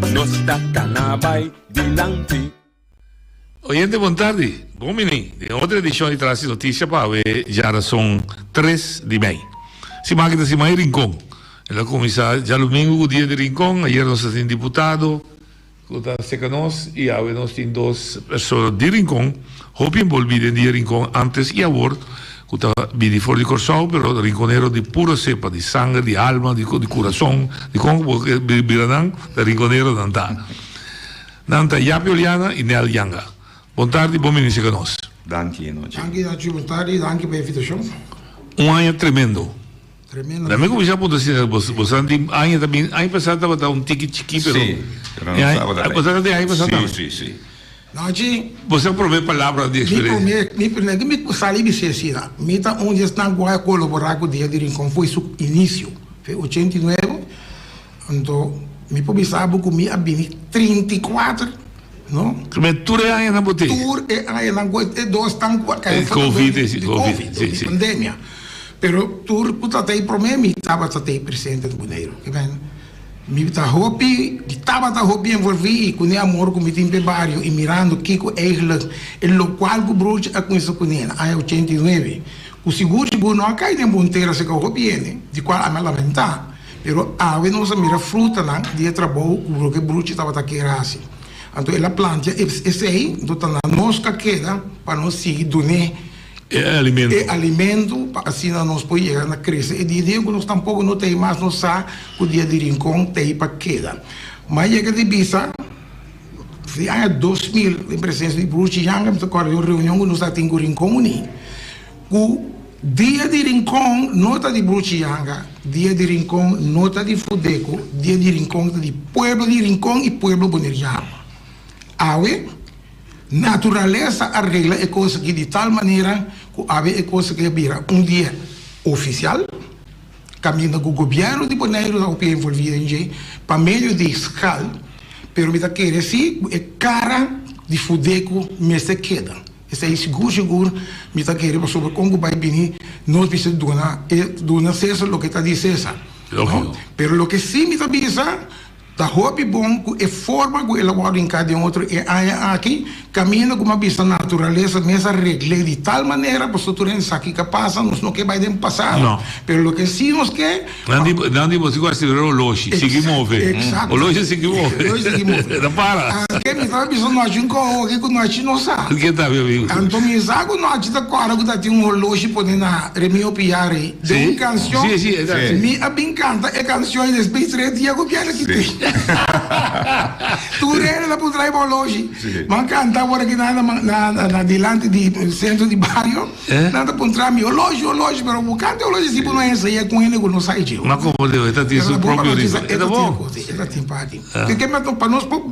Nos ta cana bay dilanti. Oyente bon tardi, bon bini den otro edicion di Tras di Noticia pa awe djarason tres di mei. Siman aki ta siman di Rincon. El a cuminsa djalumingo cu dia di Rincon, ayer nos a tin diputado cu ta cerca nos y awe nos tin dos persona di Rincon hopi envolvi den dia Rincon antes y awor cu ta bini for di Corsou pero rinconero di puro cepa, di sanger, di alma, di curason, di con cu bo bira nan ta rinconero nan ta. Nan ta Yapi Oliana y Nel Yanga. Bon tardi, bon bini cerca nos. Danki Nochi. Danki Nochi, bon tardi, danki pa e invitacion. Un aña tremendo. Tremendo. Dame cuminsa puntra asina, bos bosan tin aña ta bin, aña pasá tabata un tiki chikí pero. Sí, pero nos tabata rei. Bosan ta tin aña pasá tambe? Sí, sí, sí. Nochi. Bosan promé palabra di Mi experiencia. promé, mi promé, mi sali bis'é asina, mi ta un di esnan ku a kolaborá ku Dia di Rincon fo'i su inisio, fo'i 89. Anto mi por bisa bo ku mi a bini 34, no? Primer tur e añanan bo tin? Tur e añanan ku e dos tan ku a kai afó di di covid, di pandemia. Pero tur ku ta tei promé mi tabata tei presente na Boneiru. Ke men mi ta hopi, mi tabata hopi envolví i ku ne amor ku mi tin pa e bario i mirando kiko eigenlijk e lokual ku Broertje a kuminsá kuné na aña 89, ku sigur sigur no a kai den bon tera seka hopi hende, di kual ami a lamentá. Pero awe nos a mira frutanan di e trabou ku loke Bruchi tabata kier hasi. Anto el a plantia esei, anto ta na nos ka keda pa nos sigui dun'é E e alimento pa asina nos por yega na krese e dia. Dia ku nos tampoko no t'ei mas nos sa ku dia di Rincon t'ei pa keda. Ma yega di bisa di aña 2000 den presensia di Bruchi Yanga mi ta kòrda di un reunion ku nos ta tin ku Rincon Uní ku Dia di Rincon no ta di Bruchiyanga, Dia di Rincon no ta di Fudeco, Dia di Rincon ta di pueblo di Rincon y pueblo Boneriano. Awe, naturalesa a regla e cos aki di tal manera cu awe e cos aki a bira un dia oficial, caminda cu gobierno di Boneiru ta hopi envolvi den dje pa medio di skal, pero mi ta kere si cu e cara di Fudeco mester keda. Esei sigur sigur mi ta kere pasobra kon ku bai bini nos mester duna e duna Cesar loke ta di Cesar no pero loke si mi ta bisa ta hopi bon ku e forma ku el a wòrdu hinká den otro e aña aki kaminda ku mi a bisa naturalesa mes a regl'é di tal manera pasobra tur hende sa kiko a pasa nos no ke bai den pasado pero loke si nos ke Nan di, nan di bo si ku a sirbi oloshi, sigui move. Exacto. Oloshi sigui move. Oloshi sigui move. No para. Anke mi tabata bisa nochi un karaoke ku nochi no sa. Ke ta mi amigo? Anto mi sa ku nochi ta kòrda ku ta tin un oloshi pone na Remio Piari den un kanshon. Si, si, exacto. Mi a bin kanta e kanshon i despues tres dia ku piada kiti. Tur hende ta puntra riba oloshi. Mi a kanta awor aki na na na dilanti di sentro di bario. Nan ta puntra mi, Oloshi, oloshi, pero bo kante oloshi si bo no ensaya ku hende ku no sa dje. Ma komo Deo, e ta tin su propio ritmo. E ta bon. E ta tin parti. Ke pa nos por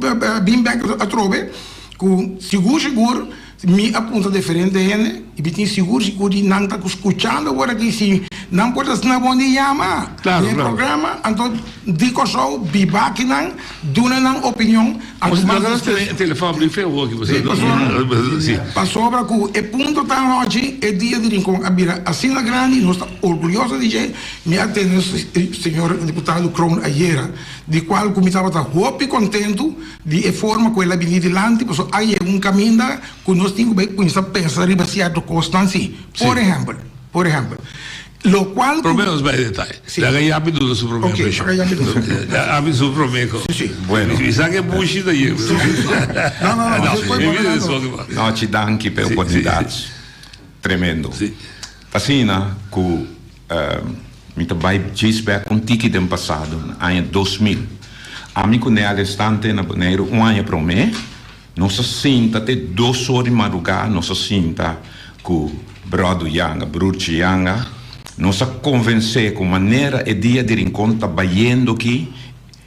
bin bek atrobe ku sigur sigur mi a puntra diferente hende i mi tin sigur sigur di nan ta skuchando awor aki si nan por ta asina bon di yama den e programa anto di Kòrsou biba akinan duna nan opinion. Pasobra ku e punto ta anochi, e dia di Rincon a bira asina grandi, nos ta orguyoso di dje. Mi a tende señor diputado Kroon ayera, di kual ku mi tabata hopi kontentu di e forma ku el a bini dilanti, pasobra a yega un kaminda ku nos tin ku bai kuminsá pensa riba sierto kosnan si. Por ehèmpel, por ehèmpel. Locual cu. Prome nos bay detaye. Si. Laga Yapi duna su prome Ok, impresion. laga Yapi duna su prome. Yapi su prome co. Si, si. Bueno. Mi sa ke bushi ta yega. Si, si, si. No, no, no. No, Despues mi bo bira ta despues dando. ke pasa. Nochi danki pa e Si, si. oportunidad. Tremendo. Si. Asina cu mi ta bay djis bek un tiki den pasado, na aña 2000. Ami cu Nel estante na Boneiru un aña prome. Nos a sinta te dos or di madrugá, nos a sinta ku Bròdu Yanga, Broertje Yanga. Nos a konvensé ku manera e dia di Rincon ta bayendo aki,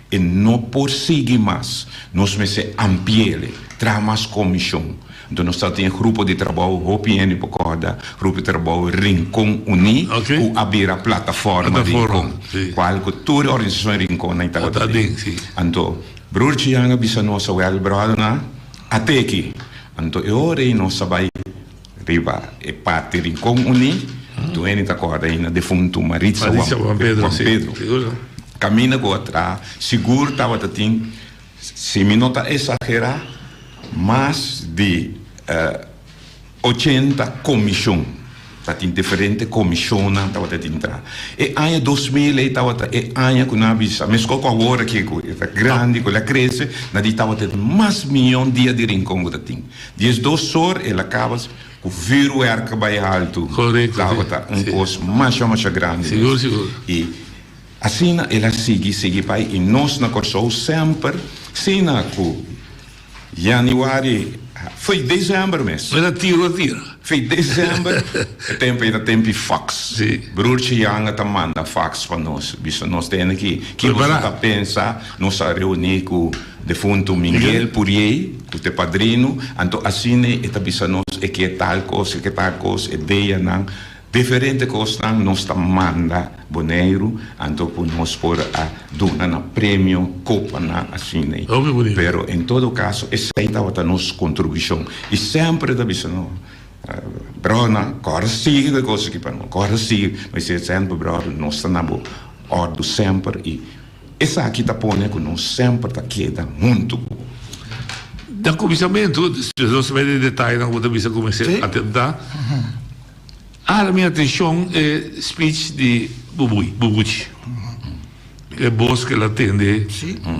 e no por sigui mas. Nos mester ampi'el, traha mas komishon. Anto nos tabatin e grupo di trabou, hopi hende por kòrda, grupo di trabou Rincon Uní, ku a bira Plataforma Rincon, kual ku tur e organisashon Rincon nan tabata den. Anto. Broertje Jan a bisa nos awel bròdernan a teki. Anto e ora ei nos a bai riba e parti Rincon Uní, tur hende ta kòrda ainda defuntu Maritza Maritza Juan Pedro, Juan si, Pedro. sigur. Kaminda ku a traha sigur tabata tin. Si mi no ta exagera, mas di 80 comision. Ta tin diferente comisionnan tabata tin tra. E aña 2000 ei tabata e aña cu nan a bisa, mescos cu awor aki cu e ta grandi, cu el a crece, nan di tabata e mas miyon dia di Rincon cu ta tin. 12 or el a caba cu vuurwerk a bay haltu. Correcto, si. Tabata un cos masha masha grandi mes. Sigur, sigur. Y asina el a sigui, sigui bay y nos na Corsou semper, sina cu Januari, fo'i december mes. Mira tiro a tira. Fo'i december, e tempo ei ta tempi fax. Si. Broertje Janga ta manda fax pa nos, bisa nos tene ki, ki boso ta pensa, nos a reuni ku defuntu Miguel Puriey, ku ta e padrino, anto asina e ta bisa nos e ke tal kos, e ke tal kos, e deanan. Diferente kosnan nos ta manda Boneiru anto ku nos por a duna na premio, kopanan asina ei. Hopi bunito. Pero en todo kaso esei tabata nos kontribushon. I semper e ta bisa no, Bròdernan, kòrda sigui ku e kos aki pa nos, kòrda sigui. Mi si semper, bròder, nos ta na bo òrdu semper i esaki ta pone ku nos semper ta keda huntu ku bo. Na kuminsamentu, despues nos ta bai den detayenan ku bo ta bisa ku mester atentá. Hala mi atencion e speech di Bubui, Bubuchi. E bos cu el a tende,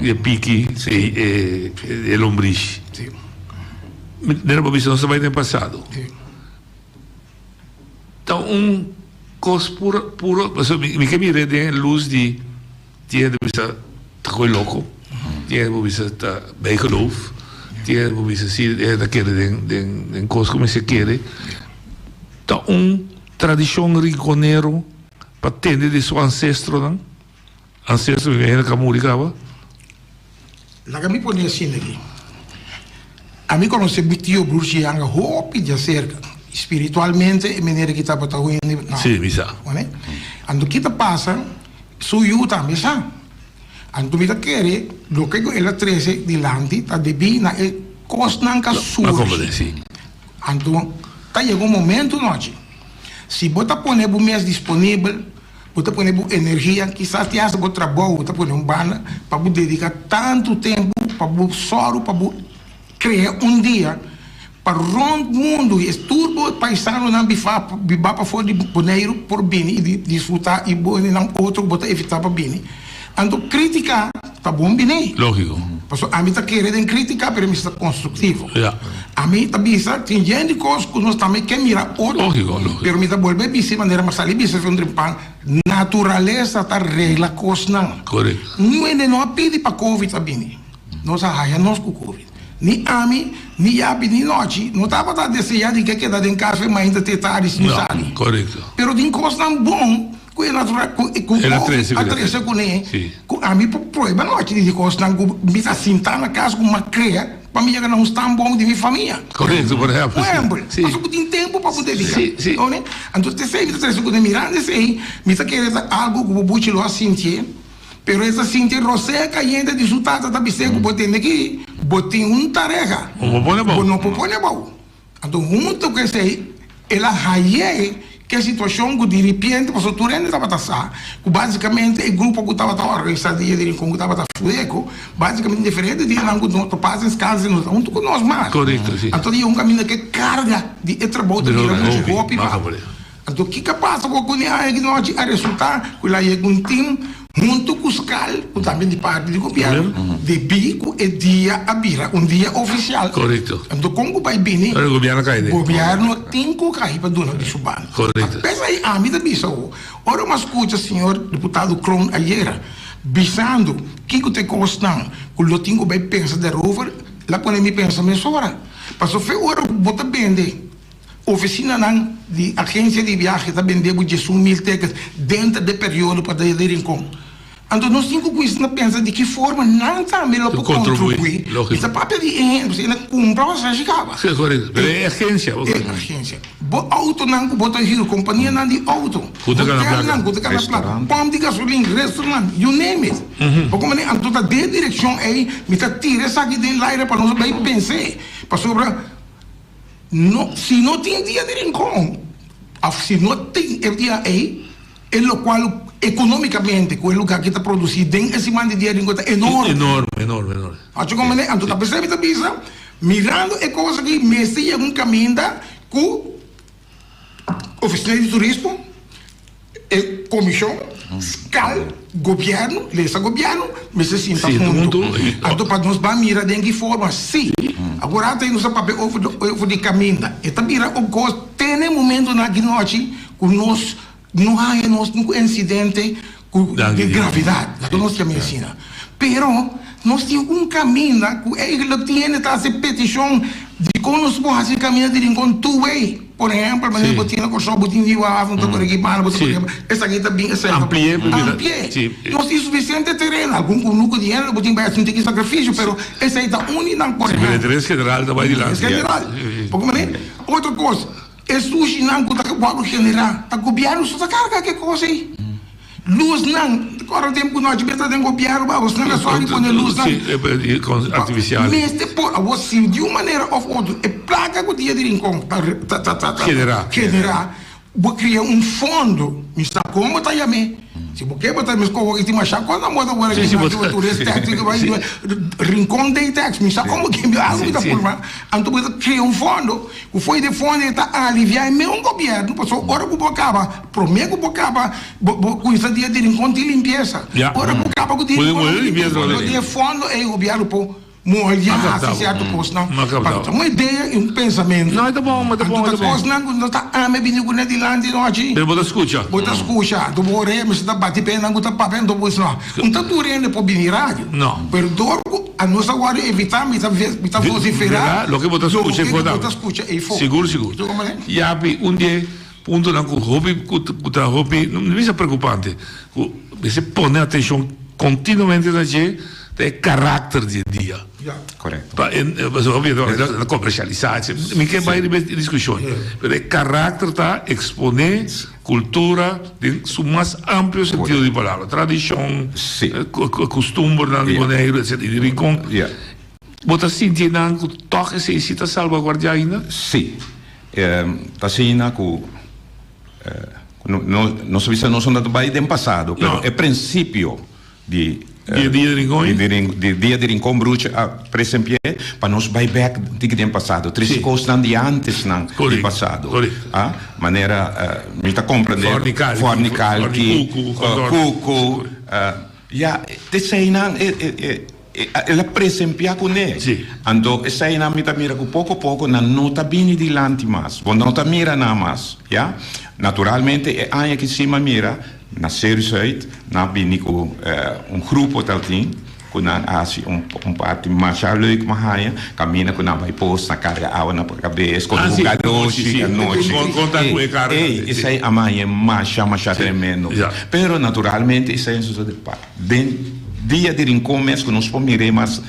e piki, e e lombrishi. Mi no por bisa nos ta bai den pasado. Ta un cos puro, puro, pasobra mi ke mira den e luz di. Tin hende bisa ta koe loko, tin hende por bisa ta bijgeloof, tin hende por bisa si e ta kere den den kos ku mester kere. Ta un tradishon rinkonero pa tende di su ansestronan, ansestro mi hende ku a muri kaba. Laga mi pone asina aki. Ami konosé mi tio Bruce Yanga hopi djaserka. Spiritualmente e manera ki tabata hende na. Sí, mi sa. Anto ki ta pasa? Su yu tambe sa. Anto mi ta kere loke ku el a trese dilanti ta debí na e kosnan ku a surgi. Anto ta yega un momento nochi, si bo ta pone bo mes disponibel, bo ta pone bo energia, kisas te hasta bo trabou bo ta pone un banda pa bo dediká tantu tempu pa bo sòru pa bo Krea un dia pa rond mundu i es tur bo paisanonan bifa biba pafó di Boneiru por bini i disfrutá i bo nan otro ku bo ta evitá pa bini. Anto krítika ta bon bini. Lógiko. Pasobra ami ta kere den krítika pero mi ta konstruktivo. Ya. Ami ta bisa tin yen di kos ku nos tambe ke mira otro. Lógiko, lógiko. Pero mi ta bolbe bisa e manera mi a sali bisa un trimpan, naturalesa ta regla kosnan. Korekto. Niun hende no a pidi pa covid a bini. Nos a haya nos ku covid. Ni ami, ni Yapi, ni Nochi no tabata desea di ke keda den kas e mainta te tardi sin sali. Pero tin kosnan bon ku e natural ku e ku covid a trese kuné ku ami por prueba Nochi di kosnan ku mi ta sinta na kas ku mi a krea pa mi yega na un stan bon di mi famia. Por ehempel, pasobra ku tin tempu pa bo dediká. Anto esei mi ta trese kuné mirando esei mi ta kere ta algu ku bo buchi lo a sintié. Pero e ta sinti rosea kayente di su tata ta bis'é ku bo tende ki bo tin un tareha bo no por pone abou. Anto hunto ku esei el a hay'é ku e situashon ku diripiente pasobra tur hende tabata sa ku basikamente e grupo ku tabata organisá Dia di Rincon ku tabata Fuego basikamente diferente dianan ku no ta pasa deskanso no ta hunto ku nos mas. Anto di un kaminda ku e karga di e trabou ta bira muchu hopi pa. Anto kiko a pasa ku algun di aña ki nochi a resultá ku el a yega un tim huntu ku skal, ku tambe di parti di gobièrnu, debí ku e dia a bira un dia ofisial. Korekto. Anto kon ku bai bini? Ora gobièrnu a kai den. Gobièrnu tin ku kai pa duna di su banda. Korekto. P'esei ami ta bisa bo, ora mi a skucha señor diputado Kroon ayera bisando kiko ta e kosnan ku lo tin ku bai pensa derover, el a pone mi pensa mesora. Pasobra fe ora ku bo ta bende. Oficinanan di agencia di viahe ta bende bo 11,000 tickets denter de periodo pa Dia di Rincon. Anto nos tin cu cuminsa na pensa di ki forma nan tambe lo por contribui. Mi ta papia di e hende, pasobra e na cumpra pasashi caba. Sí, correcto. Pero e agencia. E agencia. Bo autonan cu bo ta huur, companianan di auto, Cu ta gana placa. hotelnan cu ta gana placa, pump di gasolin, restaurant, you name it. Bo comprende? Anto ta den direccion ey mi ta tira esaki den laire pa nos bay pens'e. Pasobra. No, si no tin dia di rincon, of si no tin e dia ei, e locual Economicamente cu e lugar ki ta produci den e siman di Dia di Rincon ta enorme. Enorme, enorme, enorme. Acho como ne? Anto ta pesey mi ta bisa, mirando e cos aki mester yega un caminda cu oficina di turismo, e comision, skal, gobierno, lesa gobierno, mester sinta hunto. Anto pa nos ban mira den ki forma, si. Awor ata nos a papia over di caminda. E ta bira un cos te na e momentonan aki nochi cu nos No haña nos ningún incidente cu di gravedad, laga nos yama asina. Pero nos tin un caminda cu eigenlijk tin hende ta haci peticion dicon nos por haci caminda di Rincon two way. Por ehempel, manera bo tin na Corsou, bo tin Nieuwe Haven, bo ta por aki banda, bo ta por aki esaki ta bin, esaki ta bin. Ampli'é. Nos tin suficiente tereno, algun cunucu di hende bo tin bay haci un tiki sacrificio, pero esey ta un di nan, por ehempel. Si, pero interes general ta bay dilanti. Interes general. Pasobra manera, otro cos. E sushinan ku ta wòrdu generá ta gobièrnu so ta karga ke kos ei. Lusnan, ora tempu ku nochi mester den gobièrnu pa abosnan a sòru di pone lusnan. Artifisial. Mester por, awor si di un manera òf otro e plaka ku dia di Rincon ta Generá. generá, bo kria un fondo, mi sa kon bo ta yam'é. Si bo ke bo ta mes koho ki tin masha kos na moda wor aki na tur tourist tax Rincon day tax mi sa komo ke algo mi ta forma anto bo ta kria un fondo ku fo'i de fondo e ta alivia e meun gobierno pasobra ora ku bo kaba prome ku bo kaba bo bo kuminsa dia di Rincon tin limpiesa ora ku bo kaba ku di Rincon tin limpiesa di e fondo ei gobierno por Mooi ya hasi cierto cosnan pa ta un idea y un pensamento. No, e ta bon, e ta bon, e ta bon. Anto ta cosnan cu no ta ame bini cu ne dilanti nochi. Pero bo ta scucha. Bo ta scucha. Anto bo ore mester ta bati penan cu ta papia anto bo bisa no. Un ta tur hende por bini radio. No. Pero door cu anos a wordo invita mi ta mi ta vocifera. Loke bo ta scucha ei fo. Loke bo ta scucha ei fo. Sigur, sigur. Yapi, un di e puntonan cu hopi cu ta hopi, no bisa preocupante, cu mester pone atencion continuamente na dje. Ta e karakter di e dia. Korekto. Pa e, pasobra hopi hende ta komersialisá, etcetera. Mi ke bai riba e diskushon. Pero e karakter ta eksponé kultura den su mas amplio sentido di palabra. Tradishon, kustumbernan di Boneiru, etcetera. I di Rincon. Bo ta sinti nan ku tòg esei si ta salbaguardiá ainda? Sí. Ta asina ku nos a bisa nos no ta bai den pasado, pero e prinsipio Di Dia di Rincon? Di Dia di Rincon Bruce a presempi'é pa nos bai bek un tiki den pasado. Trese kosnan di antesnan di pasado. A manera mi ta komprendé. Fòrni kalki. Fòrni kalki. Kuku. Ya, eseinan el a presempiá kuné. Anto eseinan mi ta mira ku poko poko nan no ta bini dilanti mas. Bo no ta mira nan mas, ya. Naturalmente e aña ki si mi a mira. Na Seru Zuid nan a bini ku un grupo tabatin ku nan a hasi un parti masha leuk mi a haña kaminda ku nan bai pos nan karga awa na kabes kon ku galoshi anochi ey esei a haña masha masha tremendo pero naturalmente esei a sosode pa den dia di Rincon mes ku nos por mir'é mas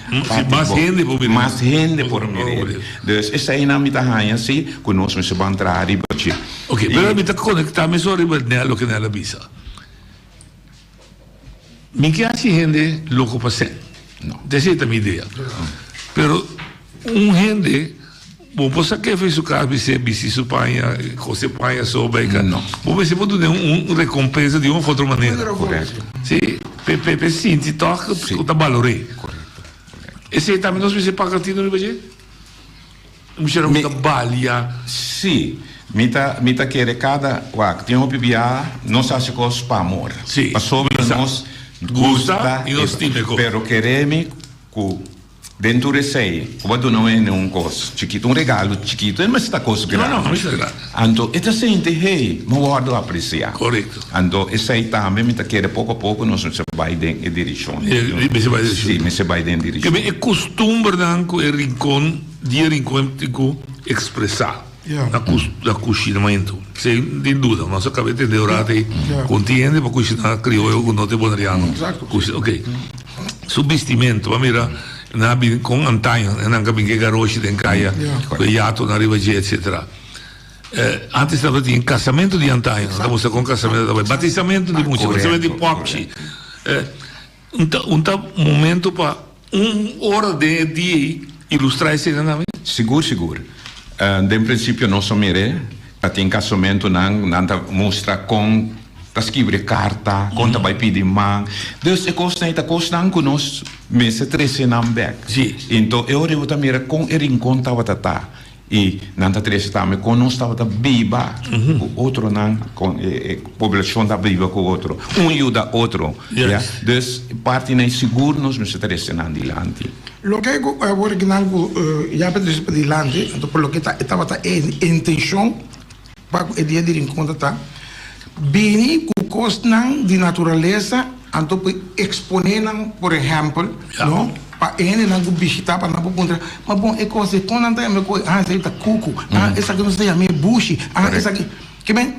mas hende por mir'é dus eseinan mi ta haña si ku nos mester ban traha riba dje. Ok, pero mi ta conecta mesora riba Nel loke Nel a bisa. Mi ke haci hende loco pa cen. No. Esey ta mi idea. Pero un hende, bo por saca efe su cas bis'é bisti su paña, cose paña so bay ca. No. Bo mester por dun'é un recompensa di un of otro manera. Correcto. Si, p'e sinti toch cu ta balor'é. Correcto, correcto. Esey tambe nos mester paga tino riba dje? Muchanan ku ta balia. Sí, mi ta mi ta kere kada wak tin hopi bia nos hasi kos pa amor. Sí. Pasobra nos gusta i nos stima e kos. Pero kere mi ku den tur esei ku bo a duna un hende un kos chikitu, un regalo chikitu, e no mester ta kos grandi. No, no, no mester ta grandi. Anto e ta sinti, hey, mi wòrdu apresiá. Korekto. Anto esei tambe mi ta kere poko a poko nos mester bai den e direkshon. Mester bai den direkshon. Sí, mester bai den direkshon. Keme e kustumbernan ku e rincon, di e rincon tin ku ekspresá na na kushinamentu. Sin tin duda, nos a kaba e tende ora ei ku un tin hende pa kushiná krioyo ku no ta e boneriano. Kushina, oke. Su bistimentu, bo a mira nan a bini kon antaño, nan a bin ku e garoshi den kaya, ku e yatonan riba dje, etsetera. Antes tabatin casamentu di antaño, nan ta mustra con casamentu ta bai, batisamentu di mucha, batisamentu di popchi. Un ta un ta momento pa un ora den e dia ei ilustra esena tambe? Sigur, sigur. Den principio nos a mir'é, ta tin casamentunan, nan ta mustra con. Ta skibri karta, kon ta bai pidi man. Dus e kosnan ei ta kosnan ku nos mester trese nan bèk. Sí. Enton e ora ei bo ta mira kon e Rincon tabata ta. I nan ta trese tambe kon nos tabata biba ku otronan, kon e poblashon ta biba ku otro. Un yuda otro. Ya. Dus partinan ei sigur nos mester trese nan dilanti. Loke ku awor kinan ku ya ta trese padilanti, anto por loke ta e tabata e intenshon. Pa ku e dia di rinkontra ta bini ku kosnan di naturalesa anto por eksponé nan, por ehèmpel, no, pa e hendenan ku bishitá pa nan por puntra, ma bon e kos ei kon nan ta yama e kos ei? Ah esaki ta kuku, ah esaki nos ta yama e bushi, ah esaki, ke men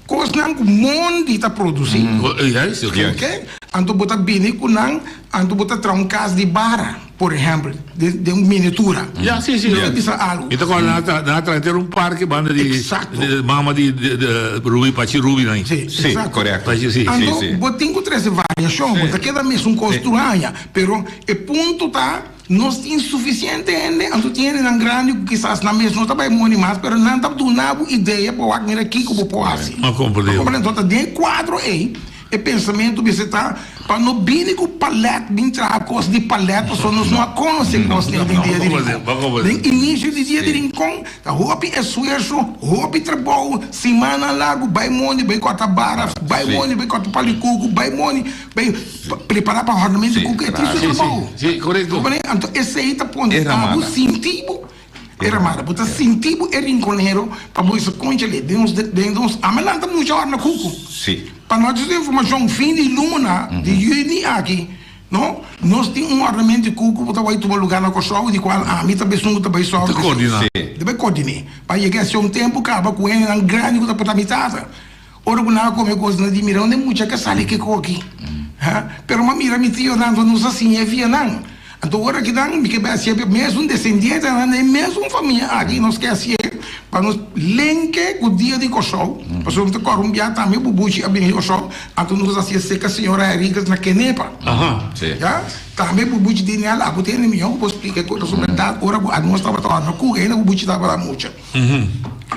kosnan ku mondi ta produsí, oke, anto bo ta bini ku nan, anto bo ta traha un kas di bara. Por ehempel, den un miniatura. Ya, si, si. Mi ta bisa algu. Mi ta kòrda nan a traha henter un parke banda di Exacto. mama di Ruby, Pachi Ruby nan. Si, Si, exacto. korekto. Pachi, si. Anto, Si, si. bo tin ku trese variashon, bo ta keda mesun kos tur aña. Pero e punto ta, nos tin sufisiente hende, anto tin hendenan grandi ku kisas nan mes no ta bai moni mas, pero nan ta duna bo idea pa wak mira kiko bo por hasi. A komprende. A komprende? Anto ta den e kuadro ei. E pensamentu mester ta pa no bini ku palèt bin traha kos di palèt pasobra nos no a konosé kos den dia di Rincon. Den inisio di dia di Rincon ta hopi esfuerso, hopi trabou, simannan largu bai mondi bai kòrta bara, bai mondi bai kòrta palu di kuku, bai mondi bai prepará pa hòrnamentu di kuku, e tin su trabou. Anto esei ta pone abo sinti bo E ramada, bo ta sinti bo e rinconero pa bo bisa conchale den nos den nos ame lanta mucha ora na cucu. Sí. Pa no djis informacion fin di luna di juni aki no nos tin un ornamento di cucu cu ta bay tuma lugar na Corsou di cual ami ta besun cu ta bay sòru Ta coordina. Sí. Ta bay coordine pa yega haci un tempo caba cu hendenan grandi cu ta porta mi tata ora cu nan a come cos nan di mira unda e mucha ke sali ke koki ha pero mi a mira mi tionan nos a siña via nan. Anto ora ki nan mi ke bai hasié p'e mesun desendientenan den e mesun famia aki nos ke hasié pa nos lenke ku dia di Kòrsou, pasobra mi ta kòrda un bia tambe Bubuchi a bini Kòrsou, anto nos hasié serka señora Henriquez na Kenepa. Ya, tambe Bubuchi di Nel a ku tende mihó ku por splika e kos pasobra bèrdat ora ku nos tabata òrna ku hende Bubuchi tabata mucha.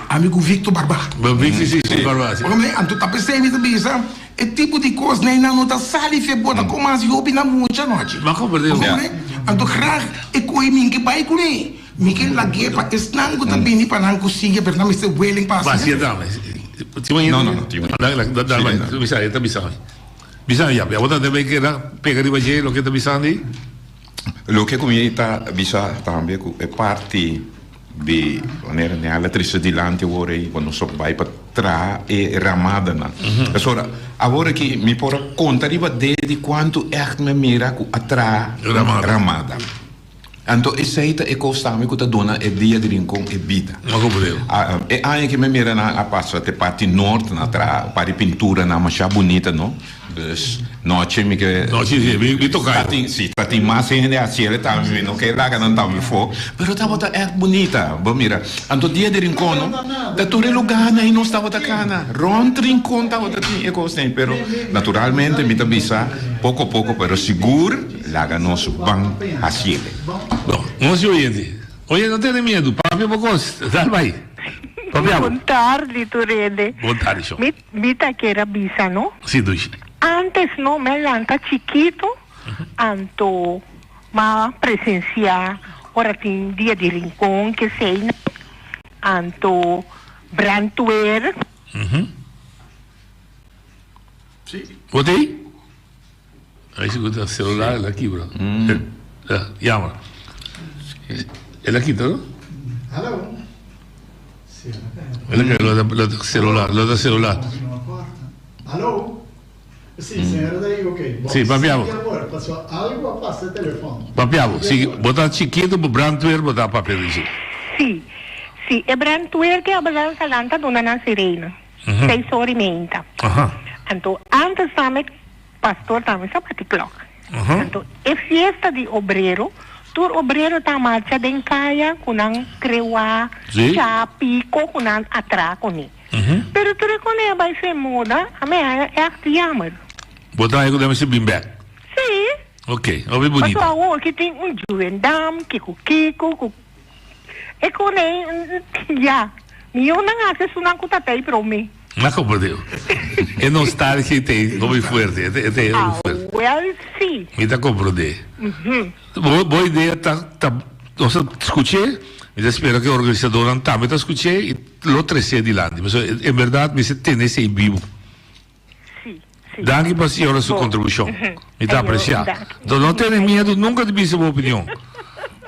Ami ku Victor Barba. Anto ta p'esei mi ta bisa. E tipo di kos nei nan no ta sali fe bo ta koma hasi hopi na mucha nochi. Bo komprende? Bo komprende? Anto graag e koe mi ke bai kuné. Mi ke lag'é pa esnan ku ta bini pa nan ku sigui pero nan mester willing pa hasi. Basia tambe. No, no, no. Dal bai. Bisa, e ta bisa mi. Bisa mi ya. Abo ta debe keda pega riba dje loke e ta bisandi. Loke ku mi ta bisa tambe ku e parti. Di manera neal a trese dilanti awor ei ku nos a bai pa traha e ramadanan. Pasobra awor aki mi por a konta riba dede di kuantu ègt mi a mira ku a traha ramada. Anto esei ta e kos tambe ku ta duna e dia di Rincon e bida. E aña ki mi a mira nan a pasa te parti nort nan a traha un par di pinturanan masha bunita no. Dus nochi mi ke. Nochi si, mi toka yo. Tatin, si, tatin mas hende a hasiel tambe, mi no ke laga nan tambe fo, pero tabata ègt bunita, bo mira. Anto dia di Rincon no, ta tur e lugarnan ei nos tabata kana, rònt Rincon tabata tin e kosnan ei, pero naturalmente mi ta bisa poko poko pero sigur laga nos ban hasiel. Bon, nos di oyente. Oye, no tene miedu, papia bo kos, dal bai. Papia bo. Bon tardi tur hende. Bon tardi, shon. Mi Mi ta kier a bisa no. Si dushi. Antes no mi a lanta chikito anto m'a presencia ora tin dia di rincon kesey anto brandweer. Bo ta ey? Ay si ku ta celular el a kibra. Yama. El a kita no? El a kaya lo ta celular, lo ta celular. Si, papia bo. Papia bo. Si bo ta chikito bo brandweer bo ta papia di si. Si, si e brandweer ke ambulance nan ta duna nan sirena. Seis ora y meinta. Anto antes tambe pastor tambe sa bati klok. Anto e fiesta di obrero, tur obrero ta marcha den kaya ku nan krewa, chapi, ko ku nan atra kuné. Pero tur e kone a bai fe moda, a mi haña ègt jammer. Bo ta haña ku nan mester bin bèk? Sí. Ok, hopi bunita. Pasobra awor ki tin un juendam, kiko kiko, ku E kone ya. Mi yunan hasi esunnan ku ta tei prome. Ma comprende. E nostalgia te hopi fuerte, e te hopi fuerte. Awel si. Mi ta comprende. Bo bo idea ta ta nos a scuché, mi ta spera cu e organisadornan tambe ta scuché y lo trece dilanti. Pasobra en berdad mester tene esey bibo. Si, si. Danki pa señora su Bo. contribucion. Mi ta Ayo, aprecia. danki. Enton no tene miedo nunca di bisa bo opinion.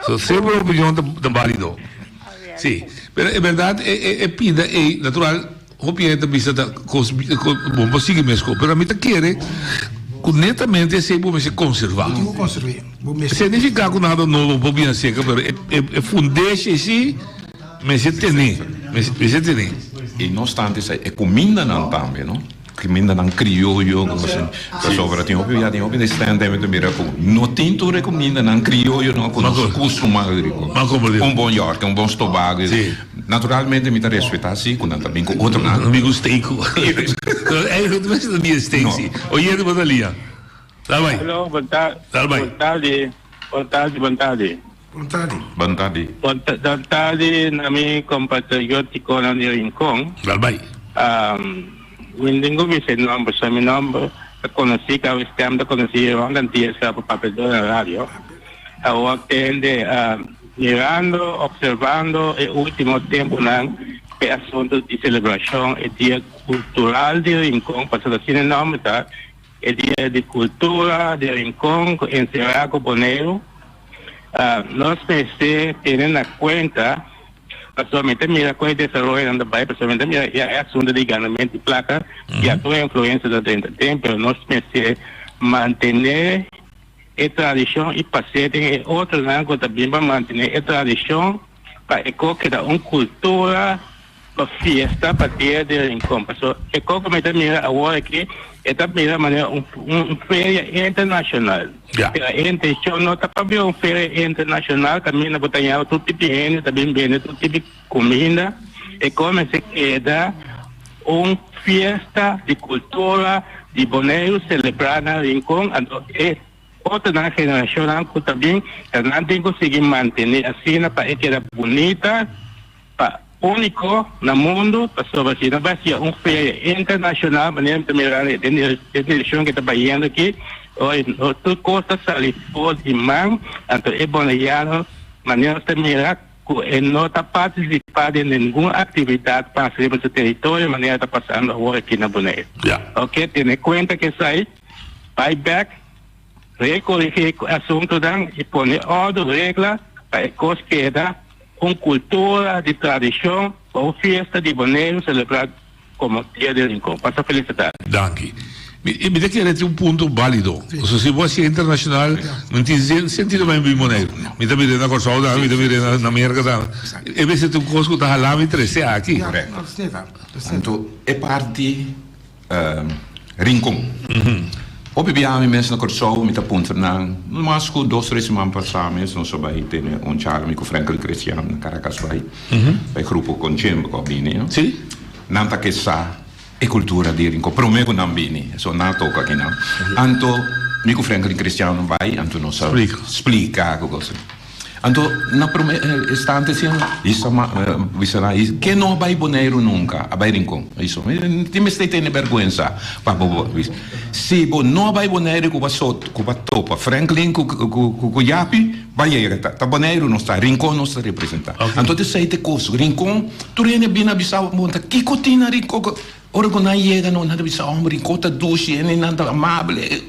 So semper bo opinion ta ta valido. Awel Si, si. pero en berdad e e e pida ey natural hopi hende ta bisa ta cos bo por sigui mesco pero ami ta kere cu netamente esey bo mester conserva. Bo tin cu conserve. Bo mester. Significa cu nada nobo por bini acerca pero e e e fundeshi si mester tene, mester tene. Y no obstante esey e cumindanan tambe no. Kumindanan krioyo ku nos pasobra tin hopi bia tin hopi stand mi ta mira ku no tin tur e kumindanan krioyo no ku nos kustumá rico. Un bon yorke, un bon stobago. Naturalmente mi ta respetá si ku nan ta bin ku otronan. Nan bin ku steak. Eigenlijk no mester di steak si. Oyente bo ta lia. Dal bai. Hello, bon tardi. Dal bai. Bon tardi. Bon tardi, bon tardi. Bon tardi. Bon tardi. Bon tardi na mi compatrioticonan di Rincon. Dal bai. Mi tin cu bisa e nomber, so mi nomber ta conoci, caba stem ta conoci rond Antillas caba papia door na radio. Awor tende mirando, observando e ultimo temponan e asunto di celebracion e dia cultural di Rincon, pasobra asina e nomber ta, e dia di cultura di Rincon cu encera cu Boneiru. Nos mester tene na cuenta, pasobra mi ta mira con e desaroyonan ta bay, pasobra mi ta mira ya e asunto di ganamento di placa ya tur e influencia ta drenta den, pero nos mester mantene e tradicion y pas'e den e otronan cu ta bin pa mantene e tradicion pa e co keda un cultura. Pa fiesta pa dia di Rincon. Paso e koko mi ta mira awor aki e ta bira manera un un feria internacional. Ja. Pero e intencion no ta pa bira un feria internacional kaminda bo ta ñaba tur tipo di hende ta bin bende tur tipo di kuminda. E kos mester keda un fiesta di kultura di Boneiru selebrá na Rincon anto e otronan generashonnan ku ta bin nan tin ku sigui mantené asina pa e keda bunita. Pa úniko na mundu, pasobra si no bai sia un feria internashonal manera mi ta mira den e direkshon ke ta bayendo aki, oi tur kos ta sali for di man, anto e boneiano manera nos ta mira ku e no ta partisipá den ningun aktividat pasa riba su teritorio manera ta pasando awor aki na Boneiru. Oke, tene kuenta ku esei, bai bèk, rekorigí ku asuntunan i pone òrdu, regla pa e kos keda. Un cultura di tradicion pa un fiesta di Boneiru celebra como Dia di Rincon. Pasa feliz tardi. Danki. Mi mi ta kere tin un punto balido. Pasobra si bo hacié internacional, no tin sentido pa mi bin Boneiru. Mi ta mir'é na Kòrsou tambe, mi ta mir'é na Merka tambe. E mester ta un kos ku ta hala mi trese aki. Korekto. Anto e parti Rincon. Hopi bia mi mes na Kòrsou mi ta puntra nan, no mas ku dos tres siman pasá mes nos a bai tene un charla mi ku Franklin Christian na Caracas bai, bai grupo Konchembe ku a bini. Nan ta ke sa e kultura di Rincon promé ku nan bini, so nan a toka akinan. Anto mi ku Franklin Christian bai anto nos a splika ku kos. Anto na prome instante si bisa bisa nan ke no a bai Boneiru nunka a bai Rincon iso tin mester tene berguensa pa bo bisa si bo no a bai Boneiru ku bo ku bo topa Franklin ku ku Yapi bai yega ta Boneiru nos ta Rincon nos ta representa anto esei ta e kos Rincon tur hende a bini a bisa bo ta kiko tin na Rincon ora ku nan yega nan ta bisa homber Rincon ta dushi hendenan ta amable.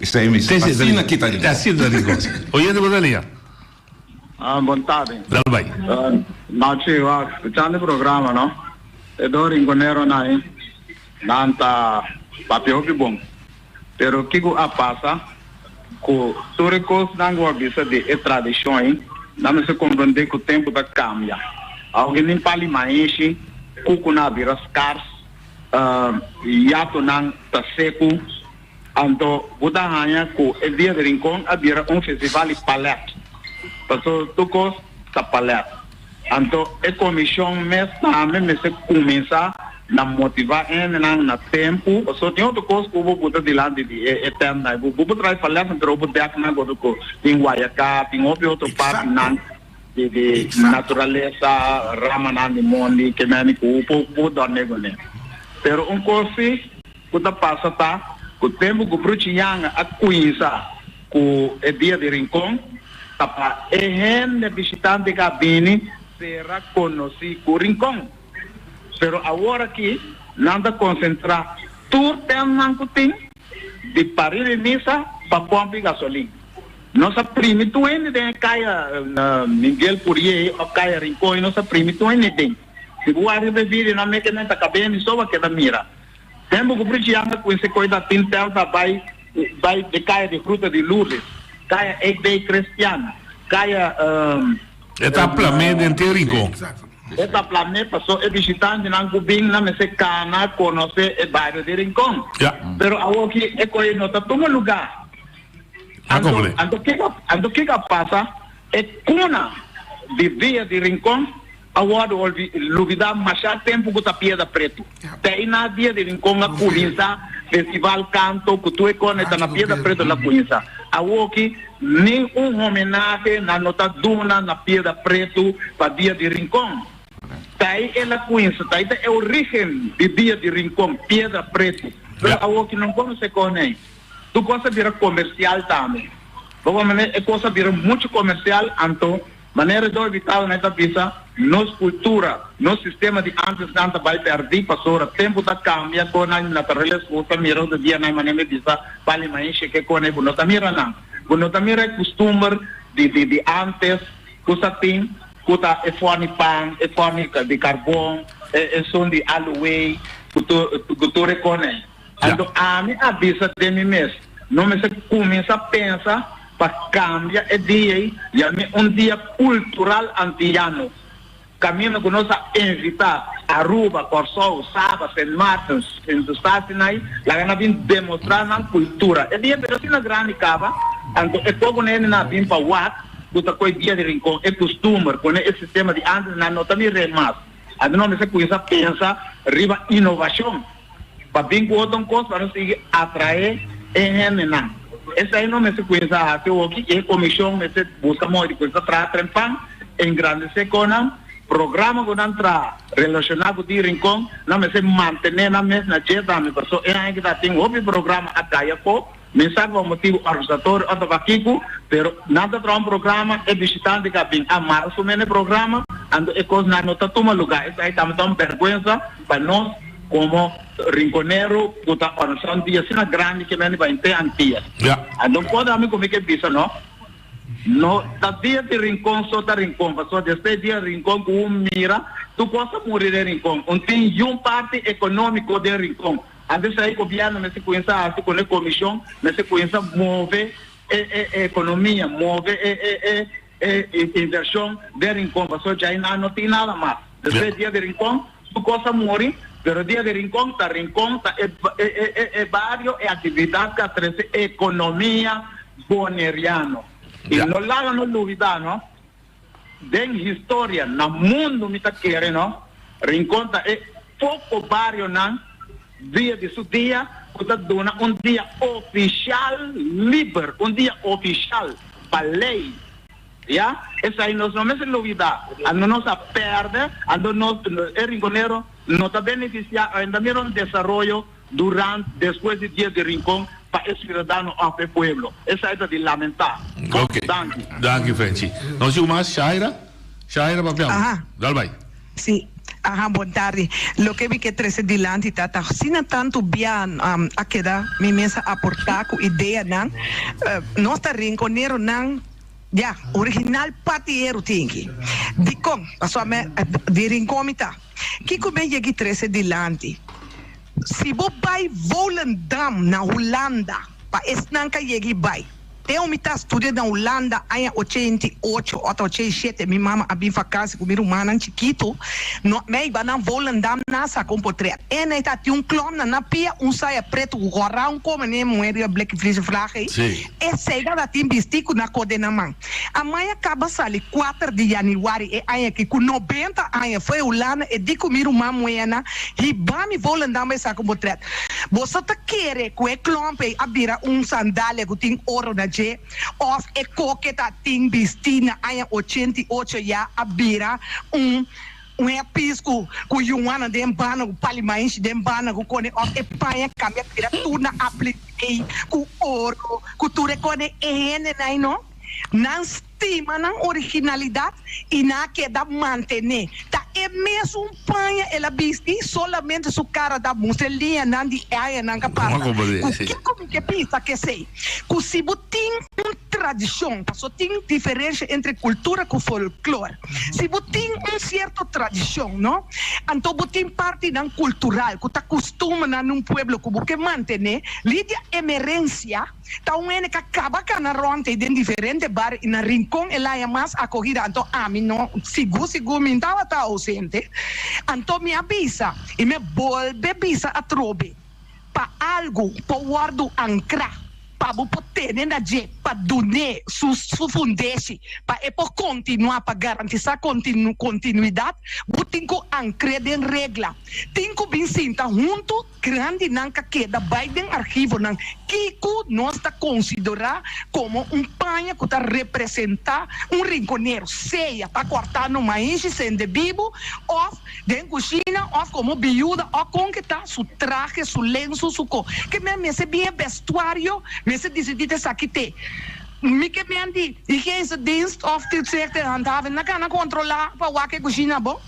Esei mi asina kita rincon. Asina rincon. Oyente bo ta lia. Ah, bon tarde. Dal bai. Nachi, wak, escuchando e programa, no? E do rinconero na e nan ta papia hopi bon. Pero kiko a pasa ku tur e kosnan ku a bisa di e tradishon ei, nan mester komprende ku tempu ta kambia. Aunke nin pali maishi, kuku nan a bira skars, yatonan ta seku. Anto bo ta haña ku e Dia di Rincon a bira un festival di palèt. Pasobra tur kos ta palèt. Anto e komishon mes tambe mester kuminsá na motivá hendenan na tempu. Pasobra tin otro kos ku bo buta dilanti di e tèntnan. Bo por trae palètnan pero bo por dèk nan ku otro kos. Tin guayaká, tin hopi otro partinan di naturalesa, ramanan di mondi, ke meni ku bo por dòrne kuné. Pero un kos si ku ta pasa ta ku tempu ku Bruchi Yanga a kuinsa ku e Dia di Rincon ta pa e hende bishitante ku a bini sera konosí ku Rincon. Pero awor aki nan ta konsentrá tur tèntnan ku tin di pari di misa pa pòmpi gasolin. Nos a primi tur hende den e kaya Miguel Pourier òf kaya Rincon i nos a primi tur hende den. Si bo wak riba e video nan meke nan ta kab'é mi so bo a keda mira. Tempu ku Prichi Yanga kuminsá koita tin tèlta bai bai de kaya di Gruta di Lourdes, kaya EB Crestian, kaya. E ta plam'é den te Rincon. E ta plam'é paso e bishitantenan ku bin nan mester kana konosé e bario di Rincon. Pero awoki e koe no ta tuma lugá. Anto anto kiko anto kiko a pasa? E kuna di dia di Rincon a wòrdu lubidá mashá tempu ku ta Piedra Pretu. Te ei na dia di Rincon a kuminsá festival kanto ku tur e kòne ta na Piedra Pretu la kuminsá. Awoki nin un homenahe nan no ta duna na Piedra Pretu pa dia di Rincon. Te ei el a kuminsá, te ei ta e orígen di dia di Rincon, Piedra Pretu. Pero awoki no konosé kòne ei. Tur kos a bira komersial tambe. Bo por manera e kos a bira muchu komersial anto manera Joy Vital nan ta bisa nos kultura, nos sistema di antes nan ta bai pèrdí pasobra tempu ta kambia kon nan naturales bo ta mira otro dia nan manera mi bisa pali mainshe ke kon bo no ta mira nan. Bo no ta mira e kustumber di di di antes ku sa tin ku ta e fòrni pan, e fòrni di karbon, e esun di aluwei ku tur ku tur e kon ei. Anto ami a bisa den mi mes, No mester cuminsa pensa pa cambia e dia ei, yam'é un dia cultural antiyano, caminda cu nos a invita Aruba, Corsou, Saba, Sint Maarten, Sint Eustatius, laga nan bin demostra nan cultura. E dia pero asina grandi caba, anto e poco hende nan a bin pa wak cu ta coe dia di Rincon, e custumber, pone e sistema di antes nan no ta mir'é mas. Anto nos mester cuminsa pensa riba innovacion. Pa bin ku otro kos pa nos sigui atraé e hendenan. Esei no mester kuminsá hasi oki i e komishon mester buska moda di kuminsá traha trempan, engrandesé konan, programa ku nan traha relashoná ku di Rincon, nan mester mantené nan mes na dje tambe paso e aña kita tin hopi programa a kai afó, mi sa ku pa motibu organisatorio òf ta kiko, pero nan ta traha un programa e bishitante ka bin a mara su mes na e programa anto e kosnan no ta tuma lugá. Esei tambe ta un bèrgwensa pa nos. Komo rinkonero ku ta organisá un dia asina grandi ke mende bai henter Antias. Anto por ami ku mi ke bisa no, no ta dia di Rincon so ta Rincon, pasobra despues dia Rincon ku un mira tur kos a muri den Rincon. Un tin yun parti ekonómiko den Rincon. Antes ei gobièrnu mester kuminsá hasi ku e komishon mester kuminsá move e e ekonomia, move e e e e invershon den Rincon, pasobra djai nan no tin nada mas. Despues dia di Rincon. Su kos a muri, pero dia di Rincon ta Rincon, ta e e e bario, e aktividat ku a trese ekonomia boneriano. I no laga no lubida no, den historia na mundu mi ta kere no, Rincon ta e poko barionan dia di su dia ku ta duna un dia ofishal liber, un dia ofishal pa lei. Ya, esai nos no mester lubida. Ando nos a perde, ando nos, e Rinconero no ta beneficia, ainda mira un desaroyo durant, despues di dia di Rincon pa e ciudadano of e pueblo. Esai ta di lamenta. Ok. Danki. Danki Frenchie. Nos yu mas Shaira. Shaira papiamo. Aha. Dal bai. Si. Aha, bon tardi. Loke mi ke trese dilanti ta ta asina tantu bia a keda mi mes a aporta ku ideanan. Nos ta rinconeronan. Ya, original patiero tin ki. Dikon? Pasobra mi di Rincon mi ta. Kiko mi a yegi trese dilanti? Si bo bai Volendam na Hulanda, pa esnan ka yegi bai. Te un mi ta studia na Hulanda aña 88 ota 87 mi mama a bin vakansi ku mi rumannan chikitu. No, mi a hiba nan Volendam nan a saka un potret. En ei ta tin un klòm na nan pia, un saya pretu ku gòrra un kome n'e muhé riba bleki vlies vlag ei. Esei tabata tin bistí ku na kode na man. Amaya kaba sali kuater di yanüari e aña aki ku nobenta aña fo'i Hulanda e di ku mi ruman muhénan hiba mi Volendam bai saka un potret. Boso ta kere ku e klòmp ei a bira un sandalia ku tin oro na dje òf e koke ta tin bistí na aña 88 ya a bira un. Un hepis ku ku yuana den bana ku pali maishi den bana ku kone òf e paña kambia bira tur na aplikei ku oro ku tur e kone e hendenan no nan stima nan originalidat i nan a keda mantené ta e mesun paña el a bisti solamente su kara ta mustra e liñanan di e añanan ka pasa ku kiko mi ke bisa kesei ku si bo tin un tradishon, paso tin diferensha entre kultura ku folklor. Si bo tin un sierto tradishon, no, anto bo tin partinan kultural ku ta kustumbernan di un pueblo ku bo ke mantené. Lidia Emerencia ta un hende ku a kaba kana rònt ei den diferente bar i na Rincon el haña mas akohida, anto ami no, sigur sigur mi tabata ausente, anto mi a bisa i mi a bolbe bisa atrobe. Pa algu por wòrdu ankrá, pa bo por tene na dje, pa dun'é su su fundeshi, pa e por kontinuá, pa garantisá kontinuidat, bo tin ku ankr'é den regla. Tin ku bin sinta huntu grandinan ka keda bai den archivonan kiko nos ta konsiderá komo un paña ku ta representá un rinkonero, sea ta kòrtá no maishi sende bibu òf Den kushina òf komo biuda òf kon ke ta, su trahe, su lensu, su ko. Ke men mester bin e bestuario, mester disidí ta esaki te. Mi ke men di higiënische dienst òf toezicht en handhaving na kana kontrolá pa wak e kushina bon.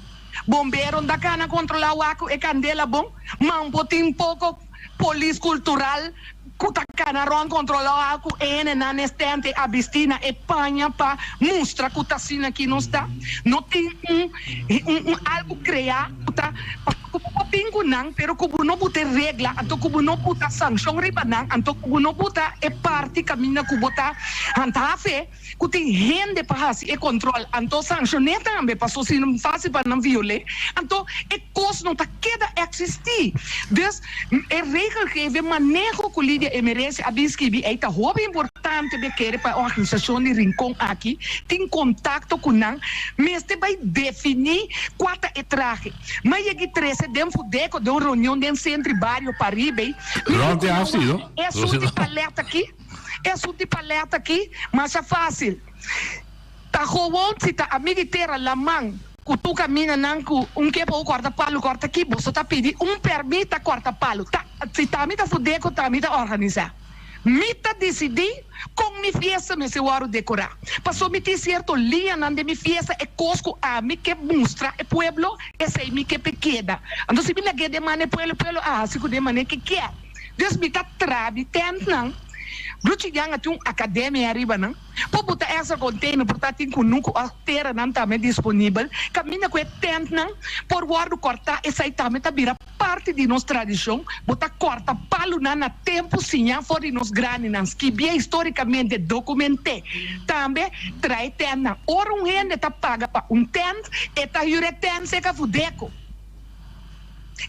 Bombero ta kana kontrolá wak ku e kandela bon. Man por tin poko polis kultural ku ta kana rònt kontrolá ku e hendenan estente a bistí na e paña pa mustra ku ta asina ki nos ta. No tin un un algu kreá ku ta pa ku bo por bin ku nan pero ku bo no buta e regla anto ku bo no buta sanshon riba nan anto ku bo no buta e parti kaminda ku bo ta handhafe. Ku tin hende pa hasi e kontrol, anto sanshoné tambe, paso si no fásil pa nan viol'é, anto e kos no ta keda eksistí. Dus, e regelgeving, maneho ku Lidia Emerencia a bin skibi ei ta hopi importante be kere pa e organisashon di Rincon aki tin kontakto ku nan, mester bai definí kua ta e trahe. Ma yegi trese den Fudeco den un reunion den Sentro i Bario Paribe, mi Rònt e hasi, no? E asuntu di palèt aki. E asuntu di palèt aki masha fásil. Ta gewoon si ta ami di tera laman ku tur kamindanan ku un ke pa bo kòrta palu kòrta aki boso ta pidi un pèrmit ta kòrta palu. Ta si ta ami ta Fudeco ta ami ta organisá. Mi ta disidí kon mi fiesta mester wòrdu dekorá. Pasobra mi tin sierto liñanan den mi fiesta e kos ku ami ke mustra e pueblo esei mi ke p'e keda. Anto si mi lag'é den man e pueblo e pueblo a hasi ku den manera ke kier. Dus mi ta traha di tentnan. Bruchigan a tin un academia ariba nan. Por buta extra container, por ta tin cunucu of teranan tambe disponibel. Caminda cu e tentnan por wordo corta, esai tambe ta bira parti di nos tradicion. Bo ta corta palunan na tempo siña for di nos grandinan. Skibie historicamente, documente. Tambe trae tentnan. Ora un hende ta paga pa un tent, e ta huur e tent seca Fudeco.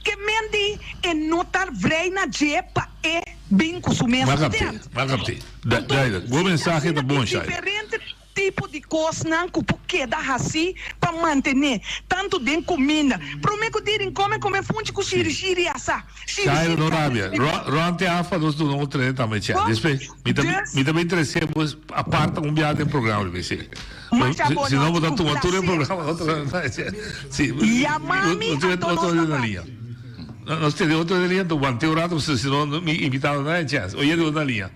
Ke men di e no ta vrij na dje pa e bin ku su mes tent. Anto, Bo mensahe ta bon, Shaira. Diferente tipo di kosnan ku por keda hasi pa mantené, tantu den kuminda. Promé ku di kome, kome funchi ku shiri shiri asá. Shiri Shaira, no rabia. Ron te afa nos duna un trene tambe, che. Despues, mi ta, mi ta bin trese bo aparta un biaha den programa, mi si. Si no, bo ta tuma tur e programa. Si. Yama mi, anto nos ta papia. Nos tene otro den liña, wante un rato, si no mi invitado no hay chance. Oye, di otro liña.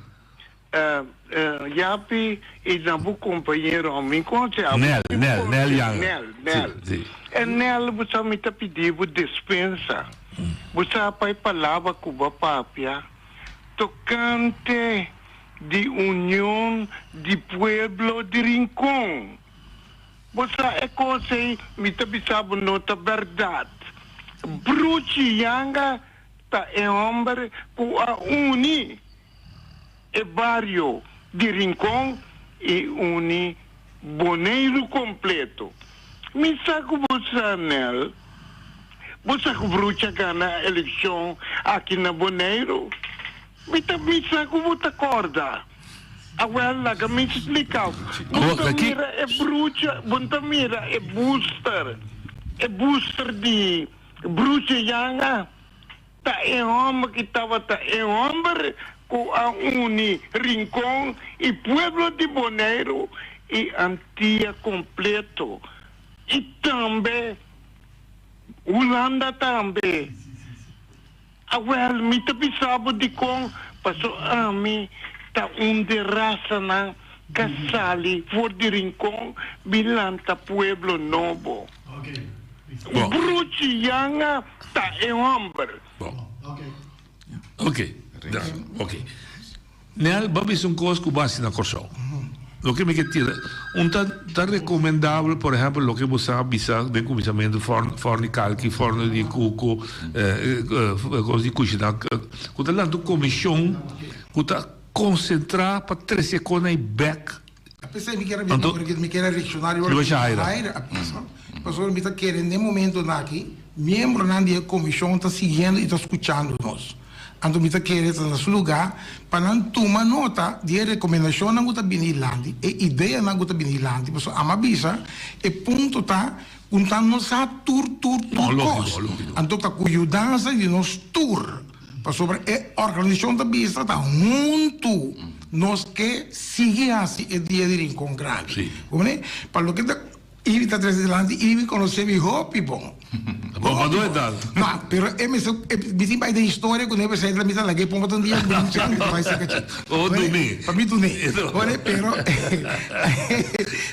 Yapi y na bo compañero, mi conoce abo. Nel, Nel, Nel Yanga. Nel, Nel. Si, si. E Nel, bo sa mi ta pidi bo despensa. Bo sa pa e palabra cu bo a papia tocante di union di pueblo di Rincon. Bo sa e cos ey mi ta bisa bo no ta berdad. Bruchi Yanga ta e homber cu a uni e bario di Rincon y uni Boneiru completo. Mi sa cu bo sa Nel, bo sa cu Bruchi a gana eleccion aki na Boneiru. Mi ta bisa ku bo ta kòrda. Awèl, laga mi splika bo. Bo ta mira e brucha, bo ta mira e booster, e booster di Brucha Yanga ta e hòmber ki tabata e hòmber ku a uni Rincon i pueblo di Boneiru i Antia kompleto i tambe. Hulanda tambe. Awel, mi ta bisa bo dikon, paso ami ta un de rasanan ka sali for di Rincon bin lanta pueblo nobo. Bruchi Yanga ta e homber. Ok, ok. Nel, bo a bisa un kos ku bo hasi na Kòrsou. Loke mi ke tira, un ta ta rekomendabel, por ehèmpel, loke bo sa bisa den kuminsamentu, fòrn fòrn di kalki, fòrn di kuku, kos di kushiná, ku ta lanta un komishon ku ta konsentrá pa trese e kosnan ei bèk. P'esei mi kier a bisa, mi kier a reakshoná riba loke Shaira a bisa, pasobra mi ta kere den momentonan aki miembronan di e komishon ta siguiendo i ta skuchando nos. Anto mi ta kere ta na su lugá pa nan tuma nota di e rekomendashonnan ku ta bini dilanti, e ideanan ku ta bini dilanti, pasobra amo a bisa e punto ta ku nan no sa tur tur tur kos. Anto ta ku yudansa di nos tur, pasobra e organisashon ta bisa ta huntu nos ke sigui hasi e Dia di Rincon Grandi. Pa loke ta. Ivy ta trese dilanti, Ivy konosé mi hopi bon. Bon, pa dónde ta? No, pero e mester, e, mi tin bai den historia ku never sentla mi ta lag'é pon pa un dia mi chan mi ta bai saka chi. Oh, duné. Pa mi duné. Ora, pero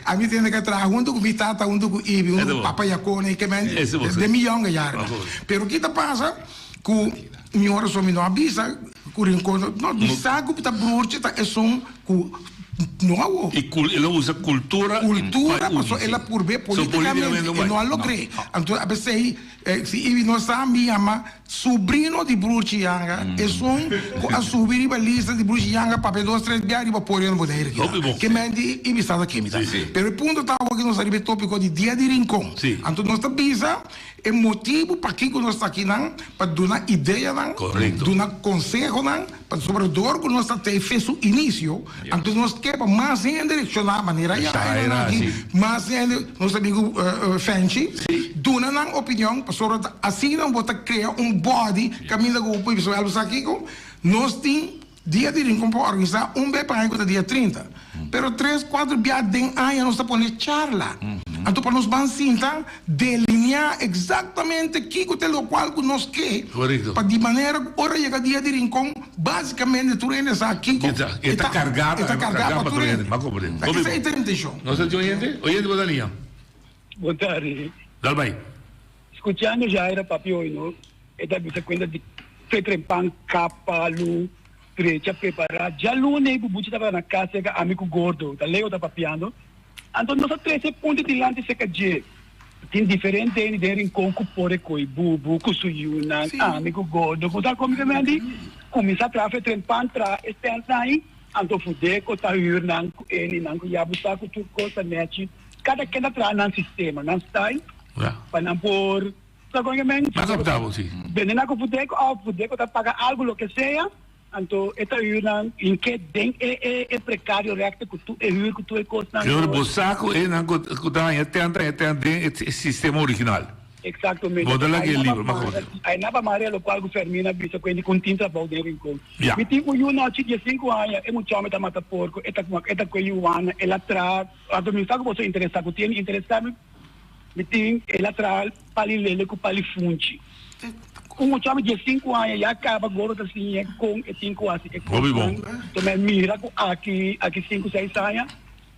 ami tende ka traha huntu ku mi tata, huntu ku Ivy, huntu ku Papa Yakone, ke men den mi yonga jaren. Pero ki ta pasa ku mi ora so mi no a bisa ku Rincon, no, mi sa ku ta broertje ta esun ku No awo. I kul el a usa kultura. Kultura paso el a purb'é polítikamente e no a logr'é. Anto a p'esei si Ibi no sa mi yama subrino di Bruchi Yanga esun ku a subi riba lista di Bruchi Yanga papia dos tres bia riba podio na Bonaire kina. Ke men di Ibi sa ta ken mi ta. Pero e punto ta awo ku nos ta riba e topiko di dia di Rincon. Anto nos ta bisa E motibu pakiko nos ta akinan, pa duna ideanan, duna konsehonan, pasobra dor ku nos ta tei fe su inisio, anto nos ke pa mas hende reakshoná manera Yahaira aki, mas hende, nos amigu Fenchi, duna nan opinion, pasobra ta asina bo ta krea un body kaminda ku bo por bisa, wèl bo sa kiko, nos tin. Dia di Rincon por organisá un be pa aña ku ta dia 30. Pero tres, kuater bia den aña nos ta pone charla. Anto pa nos ban sinta delineá eksaktamente kiko ta e lokual ku nos ke. Pa di manera ku ora yega dia di Rincon básikamente tur hende sa kiko E ta kargá pa tur hende. Esei ta e intenshon. Nos ta tin oyente? Oyente bo ta liña? Bon tardi. Dal bai. Skuchando Jaira papia hoy no, e ta bisa kuenta di fe trempan kapa lu drecha prepara. Djaluna e bubuchi tabata na kas serka ami ku Gordo, ta Leo ta papiando. Anto nos a trese e punto dilanti serka dje. Tin diferente hende den Rincon ku por e koi bubu ku su yunan, ami ku Gordo ku ta komi di kuminsa traha fe trempan traha e stèntnan ahi. Anto Fudeco ta hür nan ku eni nan ku ya bo sa ku tur kos ta nechi. Kada ken ta traha nan sistema, nan style. Pa nan por sa kon ke men. Nan kapta bo si. Bende nan ku Fudeco of Fudeco ta paga algo loke sea, anto e ta hür nan hinke den e e e prekario rekto ku tur e hür ku tur e kosnan. Señor bo sa ku e nan ku ku ta haña tènt ta haña tènt den e sistema original. Exactamente. Bo ta laga e liber, ma komo. Ai na pa Maria lokual ku Fermina bisa ku hende ku tin trabou den Rincon. Mi tin un yu nochi diesinku aña, e mucha hòmber ta mata porko, e ta e ta kue yuana, el a traha, anto mi sa ku boso interesá ku tiene interesá mi. Mi tin el a traha pali lele ku pali funchi. Un mucha di diesinku aña ya kaba goro ta siña kon e tin ku hasi e kosnan. To mi a mira ku aki aki sinku seis aña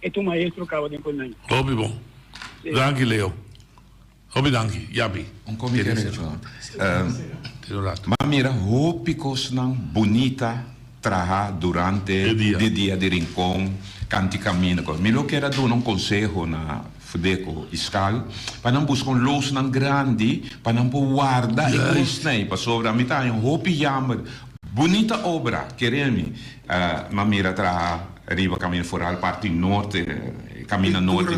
e ta un maestro kaba den konai. Hopi bon. Danki Leo. Hopi danki. Yapi. Un komi derecho. Mi a mira hopi kosnan bunita traha durante di dia di Rincon, kanti kaminda. Mi lo kier a duna un konseho na Fudeco y Skal pa nan busca un loosnan grandi pa nan por warda e cosnan ey pasobra mi ta haña hopi jammer. Bunita obra, kere mi. M'a mira traha riba caminda foral parti norte, caminda norte,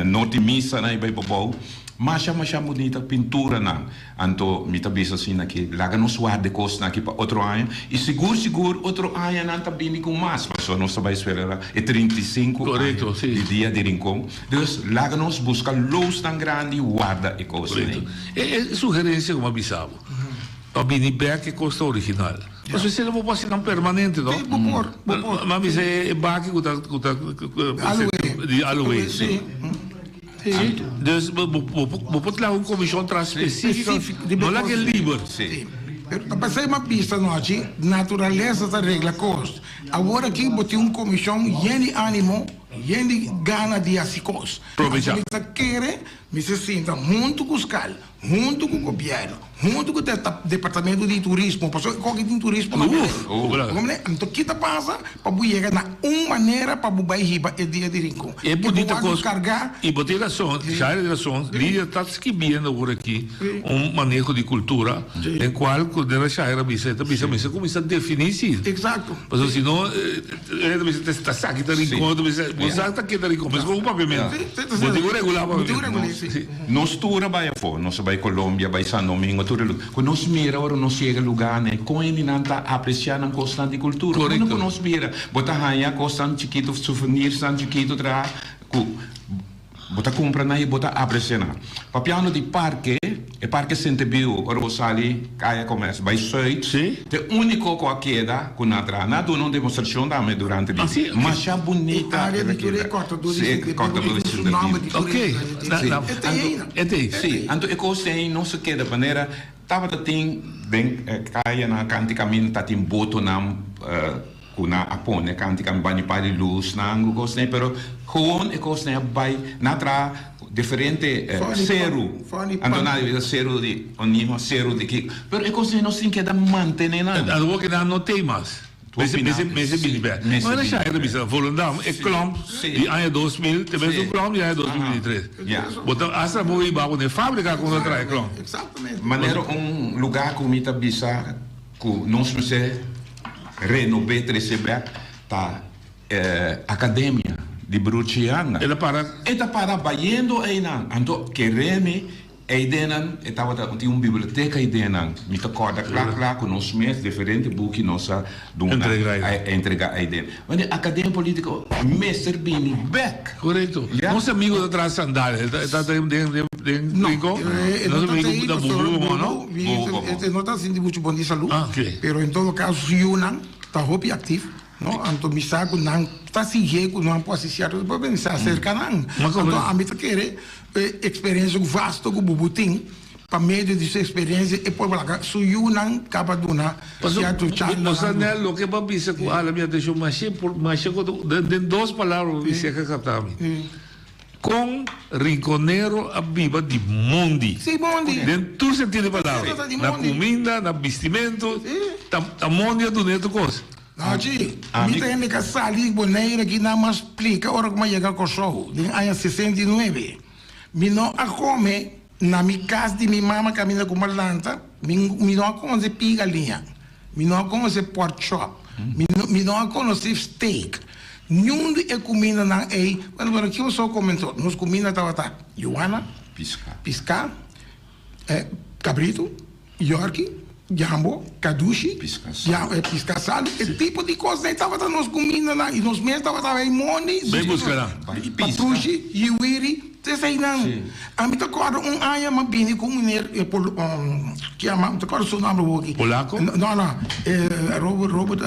norte misa nan ey bay pabou. Masha masha bunita pinturanan. Anto mi ta bisa asina ki laga nos warda e kosnan aki pa otro aña i sigur sigur otro aña nan ta bini ku mas pasobra nos ta bai selebrá e 35 aña di dia di Rincon. Dus laga nos buska loosnan grandi warda e kosnan ei. E e sugerencia ku mi a bisa bo pa bini bek e kos ta original. Pasobra esei lo bo por hasi nan permanente no. Bo por, bo por. Mi a bisa e baki ku ta ku ta Aloe. Di aloe si. Dus bo bo por traha un komishon tras spesífiko, no laga e liber. Sí. Pero ta pasá mi a bisa anochi, naturalesa ta regla kos. Awor aki bo tin un komishon yen di ánimo, yen di gana di hasi kos. Probecha. Mi ta kere mi se sinta huntu ku skal, huntu ku gobièrnu, huntu ku departamento di turismo, pasobra e koki tin turismo na Boneiru. Anto ki ta pasa pa bo yega na un manera pa bo bai hiba e dia di Rincon? E bunita bo kos, kargá. I bo tin rason, Shaira tin rason, Lidia ta skibiendo awor aki un maneho di kultura den kual ku nera Shaira a bisa, e ta bisa mester kuminsá definí si. Eksakto. Pasobra si no, e ta bisa ta saki ta Rincon, ta bisa bo sa ta keda Rincon, meskos ku papiamentu. Bo tin ku regulá papiamentu. Nos tur a bai afó, nos a bai Colombia, bai San Domingo, tur e lugar. Ku nos mira ora nos yega lugarnan, kon hendenan ta apresiá nan kosnan di kultura. Unda ku nos mira, bo ta haña kosnan chikitu, souvenirsnan chikitu traha ku bo ta kumpra nan i bo ta apresiá nan. Papiando di parke, e parke Sentebiu, ora bo sali Kaya Commerce bai Zuid, ta e úniko ku a keda ku nan a traha. Nan a duna un demostrashon tambe durante di masha bunita. E área di tur e kòrtadó di Sentebiu tin su nòmber di tur e. E Sí, anto e kos ei no se keda manera tabata tin den kayanan kanti kaminda ta tin botonan ku nan a pone kanti kaminda bani pa di lusnan ku kos ei pero gewoon e kos ei a bai nan a traha diferente seru anto nan a bisa seru di Onima seru di kiko pero e kos ei nos tin keda mantene nan. Anto bo keda no tei mas. Mester mester bini bek. Mester Mane bini Shaira bek. bisa Volendam e klomp di aña 2000 te mes un klomp di aña 2023. Bo ta hasta bo hiba bo den fabrika kon ta traha e klomp. Manera un lugar ku mi ta bisa ku nos mester renob'é trese bek ta Akademia di Bruchi Yanga. E ta para. E ta para bayendo einan. Anto kere mi Eidennan e tabata tin un biblioteka eidennan. Mi ta kòrda kla kla ku nos mes diferente buki nos a duna a entrega eiden. Wanneer Akademia Politiko mester bini bèk. Korekto. Nos amigo ta traha sandalia. E ta den den den Rincon? E Nos no ta amigo tei ta pastor bubu como no? Bubu e no ta sinti muchu bon di salú. Ah, oké. Pero en todo kaso su yunan ta hopi aktif. No, anto mi sa ku nan ta sigue ku nan por hasi sierto por mi sa aserka nan. Anto ami ta kere e eksperensia vasto ku Bubu tin, pa medio di su eksperensia e por laga su yunan kaba duna sierto charla. Bo sa nel loke bo a bisa ku hala mi atenshon masha masha den dos palabra bo bisa ka kapta mi. Kon Rinconero a biba di mondi. Sí, mondi. Den tur sentido di palabra. Di Na mondi. kuminda, na bistimentu. Sí. Ta ta mondi a dun'é tur kos. Nachi, mi ta hende ka sali di Bonaire aki nan mas splika ora ku mi a yega Kòrsou den aña 69. Mi no a kome na mi kas di mi mama kaminda ku mi a lanta, mi mi no a konosé pia galiña, mi no a konosé pork chop, mi no mi no a konosé steak. Niun di e kumindanan ei, bueno, bueno, kiko so komentó? Nos kuminda tabata yuana, Piská. piská, kabritu, yòrki, jambo, kadushi, Piská salu. ya, piská salu. E tipo di kosnan ei tabata nos kumindanan i nos mes tabata bai mondi, Bai buska nan. Bai piska. Patrushi, yiwiri, eseinan. Sí. Ami ta kòrda un aña mi a bini ku un meneer, e pol, ki yama, mi ta kòrda su nòmber awor aki. Polako? No, no, e Robert, Robert,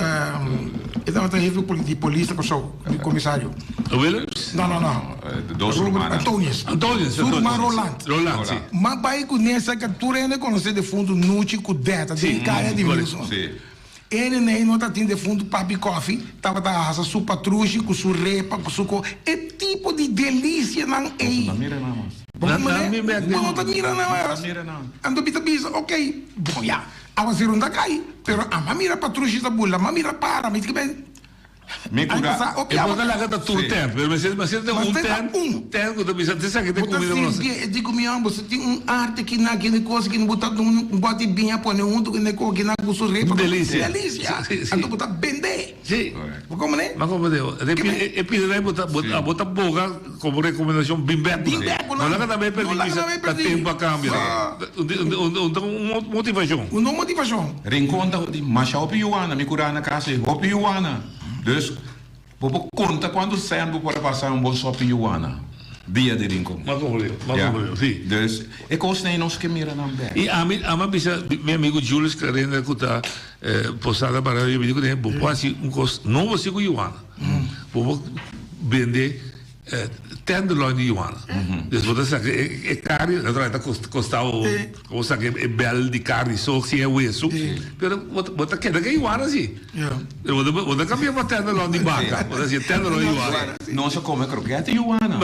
e tabata hefe di polis na Kòrsou, di komisario. Willems? No, no, no. Dos Robert rumannan. Antonius. Antonius, Su ruman Antonius. Roland. Roland, si. M'a bai ku nesa ka tur hende konosé defuntu Nuchi ku Deta den kaya di correcto. Wilson. Si. Ene nei no ta tin defuntu Papi Koffie tabata hasa su patrushi ku su repa ku su ko e tipo di delisianan ei. Bo no ta mira nan mas. Bo Na- na mi bek no ta mira nan mas. Mira nan. Anto mi ta bisa ok bon ya awaseru no ta kai pero ama mira patrushi ta bula ama mira para mi tin Mi cura. E por ta laga ta tur tent, pero mester mester ta un tent, tent cu ta bisa te esaki ta Bo ta comida cu nos. sinti e di cu mi homber, bo tin un arte ki nan kende cosa ki bo ta un boti biña pone hunto cu ne co ki nan cu su repa. Delicia. Delicia. Si, si. Anto bo ta bende. Si. Bo comprende? Ma comprende. E pida nan bo ta bo ta boga como recomendacion bin bek cu nan. Bin bek cu nan. No laga nan bay perdi No laga bisa nan bay ta perdi. tempo a cambia. Un ta un motivacion. Un motivacion. Rincon ta di masha hopi yuana, mi cura na casa e hopi yuana. Dus bo por conta cuanto cent bo por a pasa un bon sopi yuana dia di Rincon. Mas comprende, mas comprende, si. Dus e cosnan ei nos ke mira nan bek. I ami, ami a bisa mi amigo Julius Clarenda cu ta Posada Barrio, mi di cune bo por haci un cos nobo asi cu yuana. Bo por bende. Tenderloin di yuana. Dus bo ta saka e karni, naturalmente ta kosta bo bo saka e bèl di karni so sin e wesu, pero bo ta keda ku e yuana si. Pero bo ta kambia pa tenderloin di baka, bo ta hasi tenderloin di yuana. Nos a kome krokèt di yuana.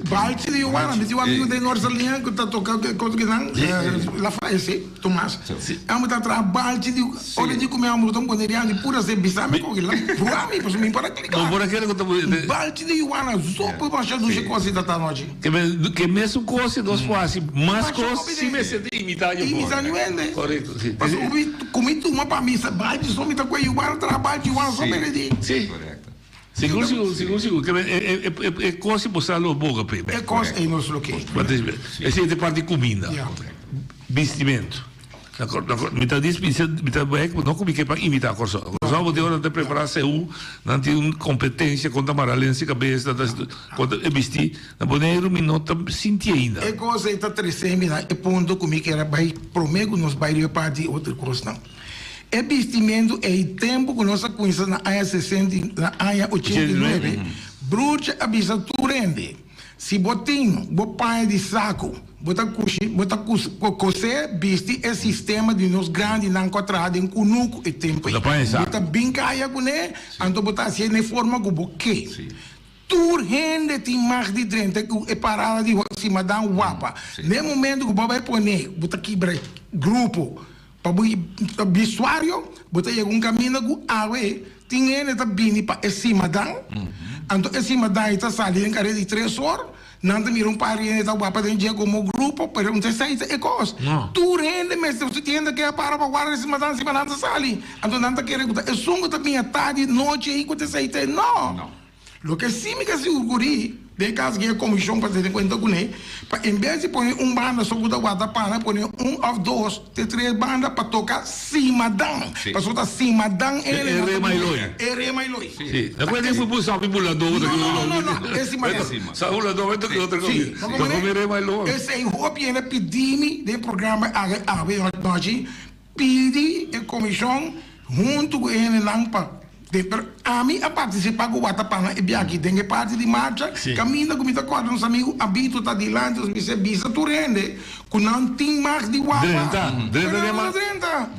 Balchi di yuana, mi tin un amigu den Noord-Salina ku ta toka kos di nan, el a fayesé. Tomas, amo ta traha balchi di ora di kume amo ta pone rian di pura se bisa mi koki la brua mi pasobra mi por a klika. No por a kere ku ta Balchi di yuana zopo masha dushi kos ta ta anochi. Ke men ke mesun kos nos por hasi mas kos si mester ta imita yo por. Imita nuende. Korekto si. Pasobra mi ku mi tuma pa mi sa balchi so mi ta kue yuana traha balchi yuana so mi redi. Si. Sigur sigur sigur sigur ke men e e e kos si bo sa lo boga p'e. E kos ei nos lo ke. Esei ta parti kuminda. Bistimentu. Na kor na kor mi ta dis mi mi ta bai no ku mi ke pa imitá Kòrsou. Kòrsou bo tin ora nan ta prepará seú, nan tin un kompetensia kon ta mara lens di kabes, nan ta kon ta e bistí. Na Boneiru mi no ta sinti ainda. E kos ei ta trese mi na e punto ku mi kier a bai promé ku nos bai riba e parti di otro kosnan. E bistimentu ei tempu ku nos a kuminsá na aña sesenta i na aña 89, Broertje a bisa tur hende, Si bo tin bo paña di saku, bo ta kushi, bo ta kosé bisti e sistema di nos grandinan ku a traha den kunuku e tempu ei. Bo ta bin kaya kuné, anto bo ta hasié na e forma ku bo ke. Tur hende tin mag di drenta ku e parada di simadan wapa. Na e momento ku bo bai pone, bo ta kibra grupo. Pa bo bisuario, bo ta yega un kaminda ku awe tin hende ta bini pa e simadan, anto e simadan ei ta sali den kare di tres or, nan ta mira un par di hende ta wapa den dje komo grupo, pero un ta esei ta e kos. Tur hende mester, si tin hende ke a para pa warda e simadan, simadan ta sali, anto nan ta kere ku ta esun ku ta bini atardi, nochi ei ku ta esei ta e. No! Loke sí mi ta sigur ku ri den kas gen e komishon pa tene kuenta kuné, pa en bes di pone un banda so ku ta warda pana, pone un òf dos te tres banda pa toka simadan, pasobra ta simadan e E rema i loi. E rema i loi. Sí, na kuenta ku bo sabi buladó ku ta No, no, no, no, e simadan. Sa buladó e toka otro Sí, no come rema i loi. Esei hopi hende pidi mi den programa awe anochi. Pidi e komishon huntu ku e hendenan pa den pero ami a partisipá ku Watapana e biaha den e parti di marcha kaminda ku mi ta kòrda nos amigu Abito ta dilanti nos bisa bisa tur hende ku nan tin mag di wapa Drenta, pero drenta nan den no ma ta drenta.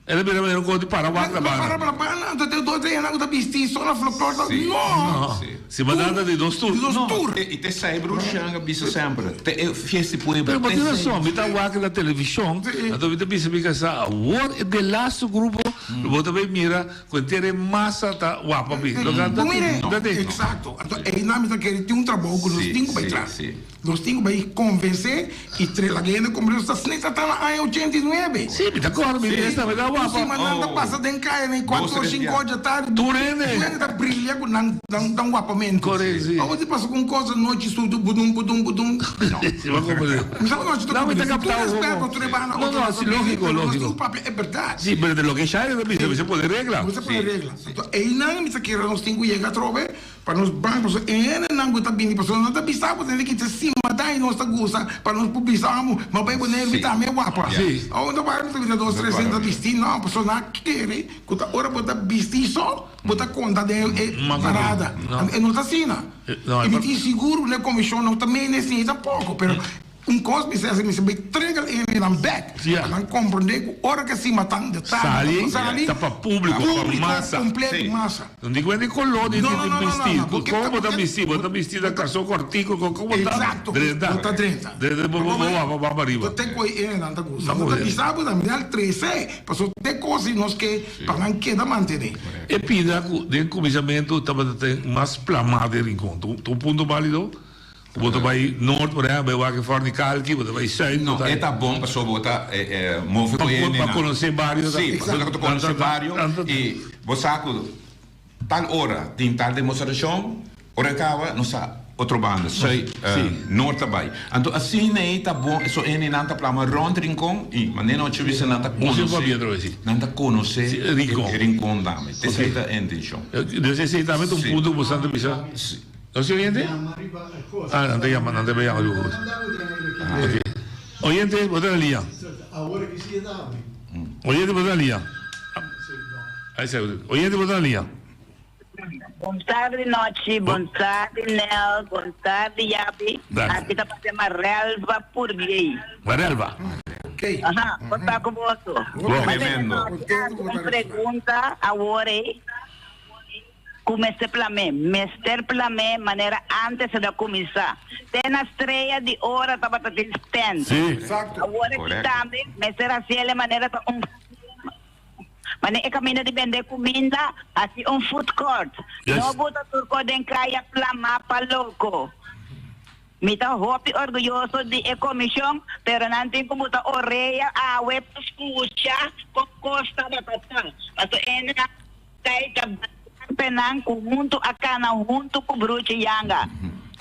El a bira manera un kos di para wak na banda. Para na banda anto te dos hende ku ta bisti so na flor ta no. Si bo danta di nos tur. Di nos tur. I te sai Brushanga bisa semper, te e fiesta di pueblo. Pero bo tin rason, mi ta wak na televishon, anto mi ta bisa mi kasá, awor e delaste grupo lo bo ta bay mira ku henter e masa ta wapa bi. Lo ka ta tin. Eksakto. Anto einan mi ta kere tin un trabou ku nos tin ku bay tras. Nos tin ku bai konvensé i tre laga hende komprendé nos ta snita ta na aña 89. Sí, mi ta kòrda mi mes tambe ta wapa. Un siman nan ta pasa den kaya den kuater or sinku or dja tardi. Tur hende. Tur hende ta brilia ku nan nan wapamentu. Korekto, sí. Awor si pasa ku un kos anochi surdu budum budum budum. No. Si bo komprendé. Mi sa ku nochi ta No, mi ta komprendé. kaptá Tur un respèt poco. pa tur e banda No, otro no, ta sí, bini, lógiko, pero nos tin lógiko. ku papia e bèrdat. Sí, pero de loke Shaira ta bisa, mester pone regla. Mester pone regla. Anto einan mi ta kere nos tin ku yega atrobe. Pa nos ban, pasobra e hendenan ku ta bini, pasobra nan ta bisa bo tende kita sima ta i nos ta gusta pa nos por bisa amo, ma bai Boneiru mi tambe wapa. Awor no bai mi ta bisa dos tres hende ta bisti, no, pasobra nan a kere ku ta ora bo ta bisti so bo ta konta den e parada. E no ta asina. I mi tin sigur ku e komishon no ta mene esei tampoko, pero Un kos mi sa hasi, mi sa bai trega e hendenan bek pa nan komprendé ku ora ke sima tan de tardi Sali sali ta pa públiko, pa públiko masa. kompleto masa. No di kuenta di koló di No, no, di no, no, no, bisti. no, porque Komo bo ta porque bisti? Bo ta bisti na karson kòrtiku ko komo ta? Eksakto, Drenta. bo ta drenta. Drenta bo bo bo wapa wapa riba. Te ku e hendenan ta gusta. Bo ta bisa bo tambe al trese, pasobra te kos di nos ke pa nan keda mantené. E pida ku den kuminsamentu tabata ten mas plamá den Rincon. Ta un punto bálido? Ku bo ta bai noord por ehempel bai wak e Forni Kalki, bo ta bai zuid. No, e ta bon pasobra bo ta move ku hende Pa konosé bario. Sí, pasobra bo ta konosé bario i bo sa ku tal ora tin tal demostrashon, ora e kaba nos ta otro banda, zuid, noord ta bai. Anto asina ei ta bon, so hendenan ta plama rònt Rincon i manera nochi a bisa nan ta konosé, nan ta konosé Rincon tambe. Esei ta e intenshon. Dus esei tambe ta un punto ku bo sa ta bisa. No si oyente? Ah, nan ta yama, nan ta yama riba kos. Ok. Oyente, bo ta na liña. Oyente, bo ta na liña. Ahí está. Oyente, bo ta na liña. Bon tardi Nochi, bon tardi Nel, bon tardi Yabi. Aki ta papia Marelva Purbiey. Marelva. Aha, bon ta ku boso. Bon. Tremendo. Un pregunta awor ei ku mester plam'é. Mester plam'é manera antes e ta kuminsá. Te na strea di ora tabata tin stand. Sí. Awor aki tambe mester hasiel manera ta un. Mane e kaminda di bende kuminda, hasi un food court. No buta tur kos den kaya plamá pa loko. Mi ta hopi orguyoso di e komishon, pero nan tin ku buta orea awe pa skucha kon kos tabata ta. Pasobra hende nan kai ta bati nan ku huntu a kana huntu ku Bruchi Yanga.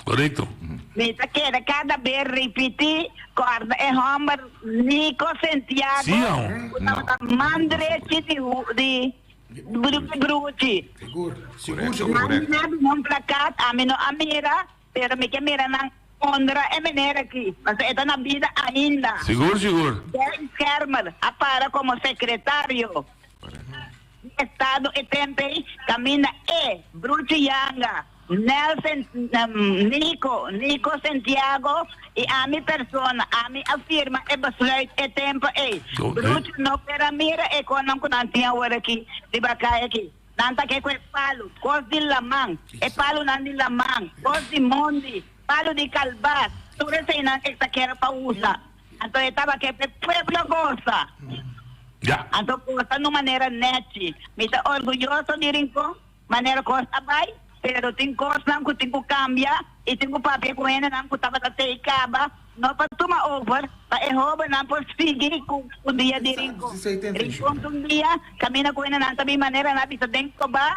Korekto. Mi ta keda kada be ripití, kòrda e hòmber Nico Santiago ku tabata man drechi di di Bruchi. Nan a bini un plakat, ami no a mira, pero mi ke mira nan honra e meneer aki, pasobra e ta na bida ainda. Sigur, sigur. Jerry Schermer a para komo sekretario di estado e tempu ei, kaminda e, Bruchi Yanga, Nelson, Nico, Nico Santiago y ami persona, ami a firma e besluit e tempo ey. Brucho no ker a mira e konan ku nan tin awor aki riba kaya aki. Nan ta ke ku e palu, kos di laman, e palunan di laman, kos di mondi, palu di kalbas, tur eseinan e ta ker pa usa. Anto e taba ke pa e pueblo gosa. Anto gosa na un manera nechi. Mi ta orguyoso di Rincon. Manera kos a bai, pero tin kosnan ku tin ku kambia i tin ku papia ku hendenan ku tabata tei kaba, no pa tuma over, pa e hóbennan por sigui ku ku dia di Rincon. Rincon ta un dia kaminda ku hendenan ta bin manera nan a bisa den Kobá,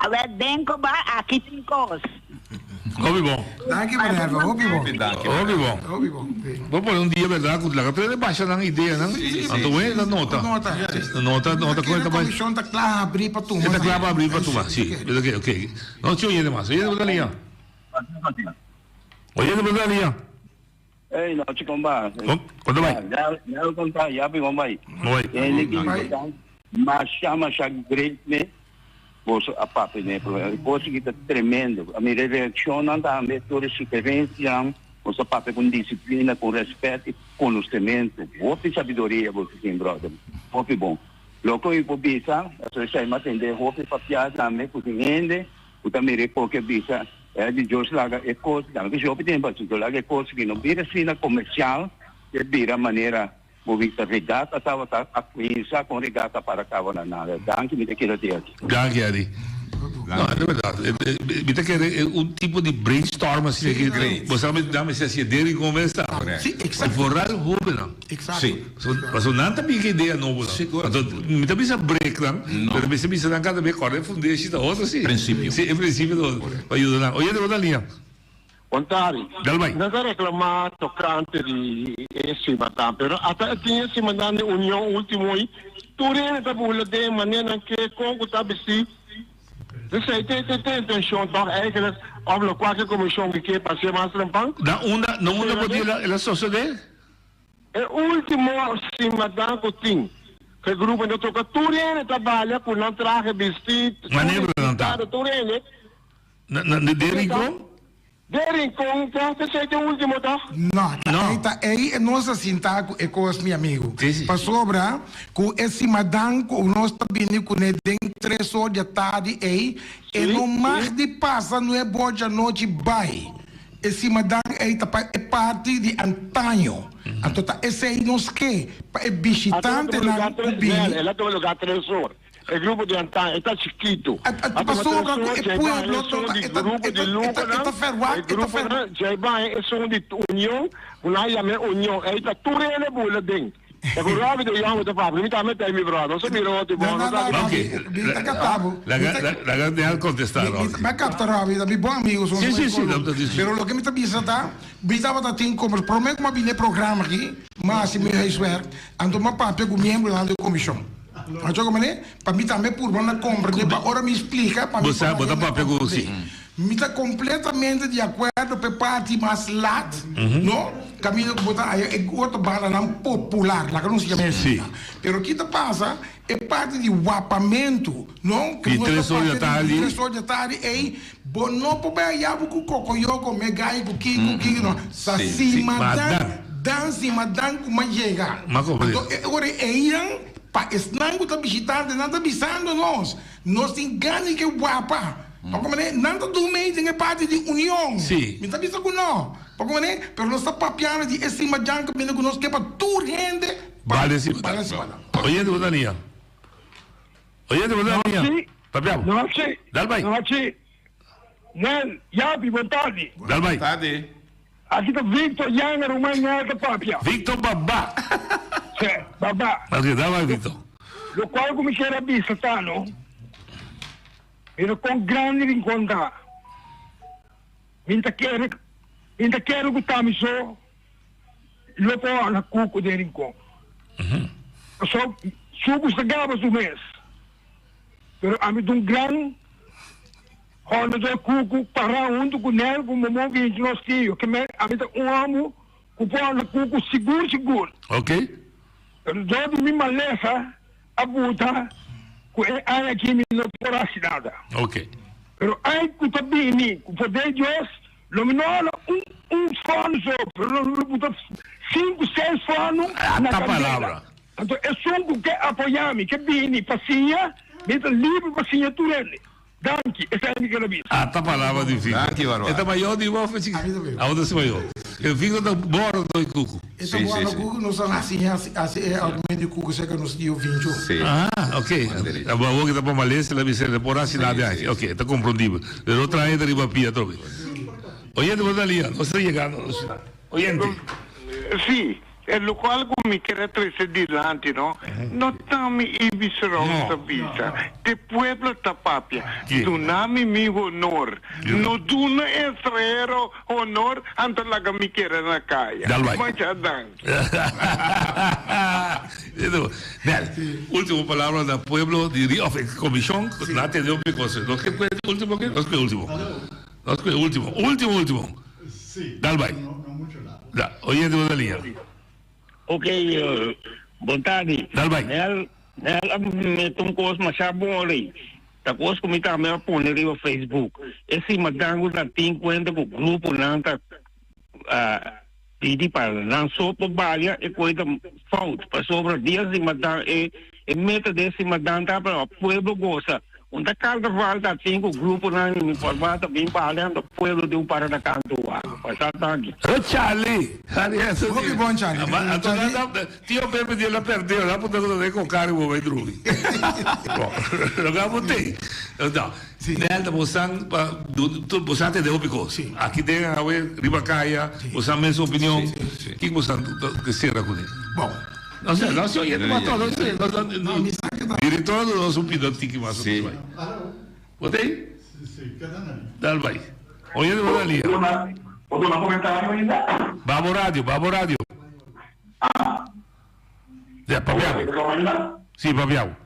awel den Kobá aki tin kos. Hopi bon. Danki Minerva, hopi bon. Hopi bon. Hopi bon. Bo pone un dia berdad cu laga tur e basha nan ideanan, anto wen ta nota. Nota. Nota, nota con ta bai. Comisión ta cla habri pa tuma. E ta cla pa habri pa tuma, si. Ok, ok. No ci oyente mas. Oyente bo ta liña. Oyente bo ta liña. Ey, no, chico, ba. Con ta bai? Ya, ya conta, ya pi con bai. Bai. Masha, masha great me. Boso a papia den e programa. E kos aki ta tremendo. A mira e reakshonnan tambe, tur e sugerensianan. Boso a papia ku disiplina, ku rèspèt i konosementu. Hopi sabiduria boso tin, bròder. Hopi bon. Loke mi por bisa, pasobra esei mi a tende hopi papia tambe ku tin hende ku ta mira e koke bisa, e di Dios laga e kos, tambe ku si hopi tempu a si laga e kos aki no bira asina komersial, e bira manera. Bo bisa regata tabata a cuminsa con regata para caba na nada. Danki mi ta keda te aki. Danki Eddie. No, e ta berdad. Mi ta kere un tipo di brainstorm asina aki. Great. Bo sa mi nan mester haci den Rincon mester. Correct. Si, exacto. Y vooral hobennan. Exacto. Si. Pasobra nan ta bin cu idea nobonan. Sigur. Anto mi ta bisa break nan, No. pero mester bisa nan cada bes corda e fundeshi ta otro si. Principio. Si, e principio ta otro. Correct. Pa yuda nan. Oye, bo ta liña. Kontari, Dal bai. nan ta reklamá tokante di e simadan, pero ata e tin e simadan di union último ei, tur hende ta bula den manera nan ke, kon ku ta bistí. Esei ta e intenshon tòg eigentlik, òf lokual ku e komishon ke ke pa hasié mas trempan? Na unda, na unda bo di el a sosodé? E último simadan ku tin, ku e grupo ta toka, tur hende ta balia ku nan trahe bistí, tur Manera nan ta. tur hende. Na, na, den Rincon? Den Rincon, ta esei ta e ultimo ta? No, ta ei ta ei e nos a sinta ku e kos mi amigu. Pasobra ku e simadan ku nos ta bini kuné den tres or di atardi ei, e no mag di pasa nuebe or di anochi bai. E simadan ei ta pa e parti di antaño. Anto ta esei nos ke, pa e bishitantenan ku bini. El a tuma lugar tres or. E grupo di antaño e ta chikitu. A tuma Pasobra ku tres e or, djei baña pueblo esun ta di e ta grupo e di ta e ta e lugonan, ta ferwagt e e ta gruponan djei baña esun di Union, ku nan a yama e Union. Ei ta tur hende bula den. Ta ku Robbie de Jong ta papia, mi tambe ta ei mi brother. Nos a mira otro No bon, no nos no a Robbie, mi ta kapta bo. Laga laga deha kontestá Mi Robbie. mi a kapta Robbie, ta mi bon amigo, Sí sí sí, ta sí sí. Pero loke mi ta bisa ta, mi tabata tin komo promé ku mi a bini e programa aki, mi a hasi mi huiswerk, anto mi a papia ku miembronan di e komishon. Ocho ku mane, pa mi tambe purba na komprende, pa ora mi splika, pa mi Bo sa, bo ta papia ku si. Mi ta completamente di acuerdo p'e parti mas lat, no? Caminda cu bo ta haya e otro bandanan popular, laga nos yama asina. Pero ki ta pasa, e parti di wapamentu, no? Di tres or di atardi. Di tres or di atardi ey, bo no por bay aya bo cu cocoyoco, me gai cu ki, cu ki, no. Sa simadan, dan simadan cu ma yega. Anto e ora eynan, pa esnan cu ta bishitante, nan ta bisando nos, Nos tin gana di ke wapa. Pa komprende, nan ta dun mei den e parti di union. Mi ta bisa ku no. Pa komprende, pero nos ta papiando di e simajan kaminda ku nos ke pa tur hende Bale simadan. Oyente bo ta nia. Oyente bo ta nia. Papia bo. Dal bai. Nochi. Nel, Yapi, bon tardi. Dal bai. Tardi. Aki ta Victor Yanga ruman Nel ta papia. Victor Baba. Se, Baba. Ok, dal bai Victor. Locual cu mi kier a bisa ta no, mira con grandi Rincon ta. Mi ta kere, mi ta kere cu ta mi so lo por hala cucu den Rincon. Pasobra su cu sta gaba su mes. Pero ami ta un gran hòndedor kuku pará huntu ku Nel ku Momo binti nos tio. Ke men ami ta un hòmber ku por hònde kuku sigur sigur. Ok. Pero dor di mi malesa a buta ku e aña aki mi no por hasi nada. Ok. Pero ai ku ta bini ku poder Dios lo mi no hala un un fòrnu so, pero lo mi buta sinku seis fòrnu na Ta kandela. palabra. Anto esun ku ke apoyá mi, ke bini pa siña, mi ta liber pa siña tur hende. Danki, esei mi ker a bisa. Ata palabra di Victor. Danki, Barbara. E ta mayor di bo of chiki? Abo ta si mayor. E Victor ta boro do e kuku. E ta boro kuku, nos a hasi hasi e argumento di kuku seka nos tio Vincho. Si. Ah, ok. Abo awor ki ta pa Malaysia la bisa e por hasi nada aki. Ok, ta komprondibel. Pero otro aña ta riba pia atrobe. Oyente bo ta lia, nos ta yegando. Oyente. Si. E lokual ku mi ker a trese dilanti no, no ta mi Ibis Rous ta bisa, t'e pueblo ta papia. Duna mi mi honor. No duna e estranhero honor, anto laga mi keda na kaya. Masha danki. Nel, ultimo palabra na pueblo di Rio, of e komishon, na tende hopi kos. Nos ke kue ultimo ke? Nos kue ultimo. Nos kue ultimo. Ultimo, ultimo. Dal bai. Da, oyente bo ta liña. Ok, bon tardi. Dal bai. Nel, Nel a mete un kos masha bon rei. Ta kos ku mi tambe a pone riba Facebook. E simadan ku ta tin kuenta ku gruponan ta pidi pa nan so por balia e koe ta fout. Pasobra dia simadan e e meta di e simadan ta pa pueblo gosa. Un ta carnaval ta tin cu gruponan y mi por ba ta bin balia anto pueblo di un para na canto wak. Pasa danki. Oh Charlie! Charlie eso Hopi di. bon Charlie. Ma anto Charlie. na na tio Pepe di la perde la punta cu ta den con cari bo bay drumi. Bon, lo ke abo tey. No, Nelda bo san pa du tu bo san tende hopi cos. Si. Aki den awe riba caya bo san mes opinion. Kiko bo san ta cera cune? Bon. No sé, no sé, oyente mas todo, no sé, no sé. No, mi sa que ta. Director no nos un pido tiki mas. Sí. Bo tei? Dal bai. Oyente bo ta lia. Bo duna comentario ainda? Babo radio, babo radio. Ah. Ya, papiao. Sí, papiao.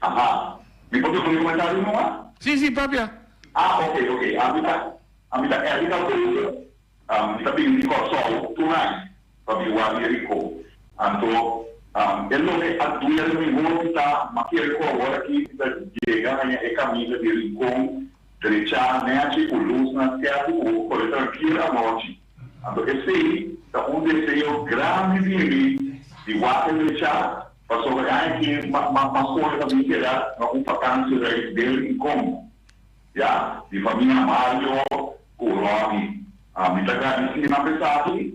Aha. Mi por duna mi comentario numa? Sí, sí, papia. Ah, ok, ok. Ami ta, ami ta Erika Beuter. Mi ta bini di Kòrsou tur aña pa bin wak di Rincon. Anto e loke a duel mi hopi ta ma kere ku awor aki mi ta yega haña e kaminda di Rincon drechá nèchi ku lusnan skèrpi ku bo por kore trankil anochi. Anto esei ta un deseo grandi di mi di wak e drechá pasobra e aña aki ma kore ta bin keda na un vakantie reis den Rincon. Ya, di famia Mario cu Ronnie. Mi ta gradeci nan p'esaki,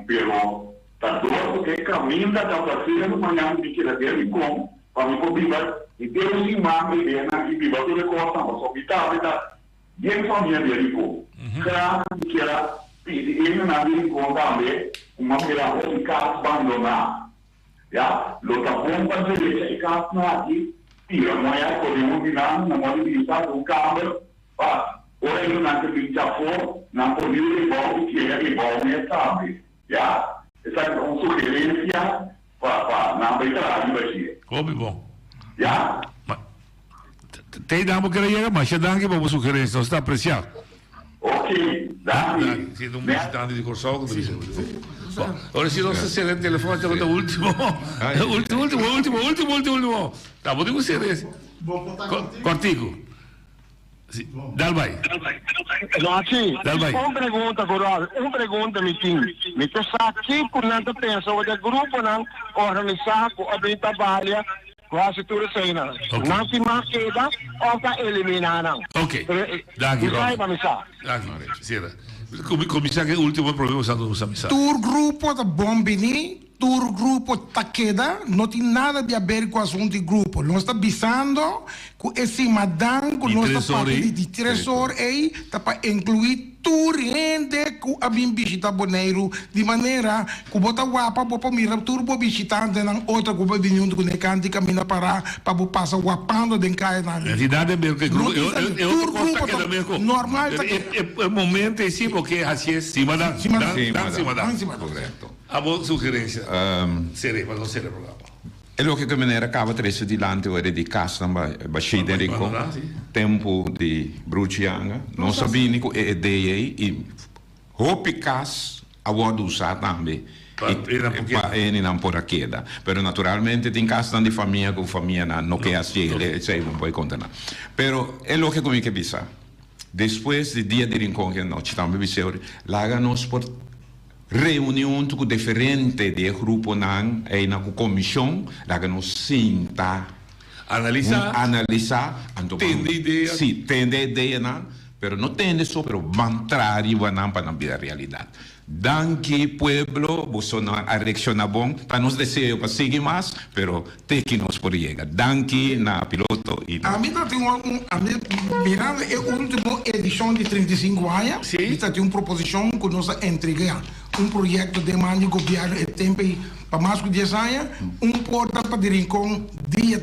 pero ta dor cu e caminda ta placer mañan cu mi keda den Rincon pa mi por biba henter un siman e denan y biba tur e cosnan, pasobra mi tambe ta bien famia den Rincon. Graag mi kier a pidi e hendenan di Rincon tambe cu m'a mira hopi cas bandona. Ya, lo ta bon pa derecha e kasnan aki, tira moya for di un di nan, nan mor di bisa ku un kamber, pa ora e nan ke bin djafor, nan por riba e bou i keda e bou mes tambe. Ya, esaki ta un sugerensia pa pa nan bai traha riba dje. Hopi bon. Ya. Ma, Te einan bo kere yega, masha danki pa bo sugerencia, nos ta aprecia. Ok, danki. Si un bishitante di Kòrsou ku ta bisa. Bon, ora si nos ta sera e telefòn ta ultimo. Ultimo, ultimo, ultimo, ultimo, ultimo, ultimo. Ta bo tin ku sera es. Kòrtiku. Si, dal bai. Rochi, Dal bai. un pregunta ku Rob, un pregunta mi tin. Mi ke sa kiko nan ta pensa over di gruponan organisá ku a bin ta balia Ku hasi tur eseinan. Nan tin mas keda òf ta eliminá nan? Ok. Danki, Mi Ronnie. sa pa mi sa. Danki. Sera. Kuminsá ku e último problema sa nos a misa. Tur grupo ta bon bini, tur grupo ta keda, no tin nada di haber ku asuntu di grupo. Nos ta bisando ku e simadan ku Di nos ta tres or papia ei. di di tres or ei ta pa inkluí Tur hende ku a bin bishita Boneiru, di manera ku bo ta wapa bo por mira tur bo bishitantenan otro ku bo bini huntu ku ne kanti kaminda pará pa bo pasa wapando den kayanan. Realidad den berko e No grupo tin e sali, tur otro kos ta grupo keda ta meko. normal ta Pero keda. e e momento ei si bo ke hasié simadan. Simadan. Dan simadan. Dan simadan. Korekto. Abo sugerencia sere pa nos sere programa. E loke ku meneer a kaba trese dilanti ora di kasnan bashí den Rincon, tempu di Bruchi Yanga, nos a bini ku e idea ei i hopi kas a wòrdu usá tambe pa hende-nan por a keda. Pero naturalmente tin kasnan di famia ku famianan no ke hasi esei, bo no por konta nan. Pero e loke ku mi ke bisa, despues di dia di Rincon ki anochi tambe bis'é ora, laga nos por. Reuni huntu ku diferente di e gruponan einan ku komishon, laga nos sinta, Analisá. analisá, anto ban, Tende idea. Sí, tende ideanan, pero no tende so, pero ban traha riba nan pa nan bira realidat. Danki pueblo, boso nan a reakshoná bon, ta nos deseo pa sigui mas, pero Te ki nos por yega. Danki na piloto y na. Ami ta tin un, ami mirando e ultimo edicion di 35 aña, mi ta tin un proposicion cu nos a entrega un proyecto den man di gobierno e tempo ey pa mas cu dies aña, un porta pa di Rincon dia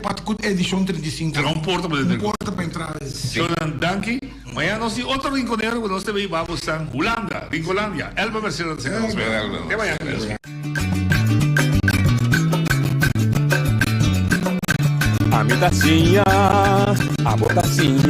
pa cu edicion 35 Será un porta pa di Un Rincon. porta pa entrada. Señornan danki. Mañana nos tin otro Rinconero cu nos ta bay babo San Hulanda, Rincolandia. Elba Mercera ta senta nos mesa. Te mañana. Ami ta siña, abo ta siña.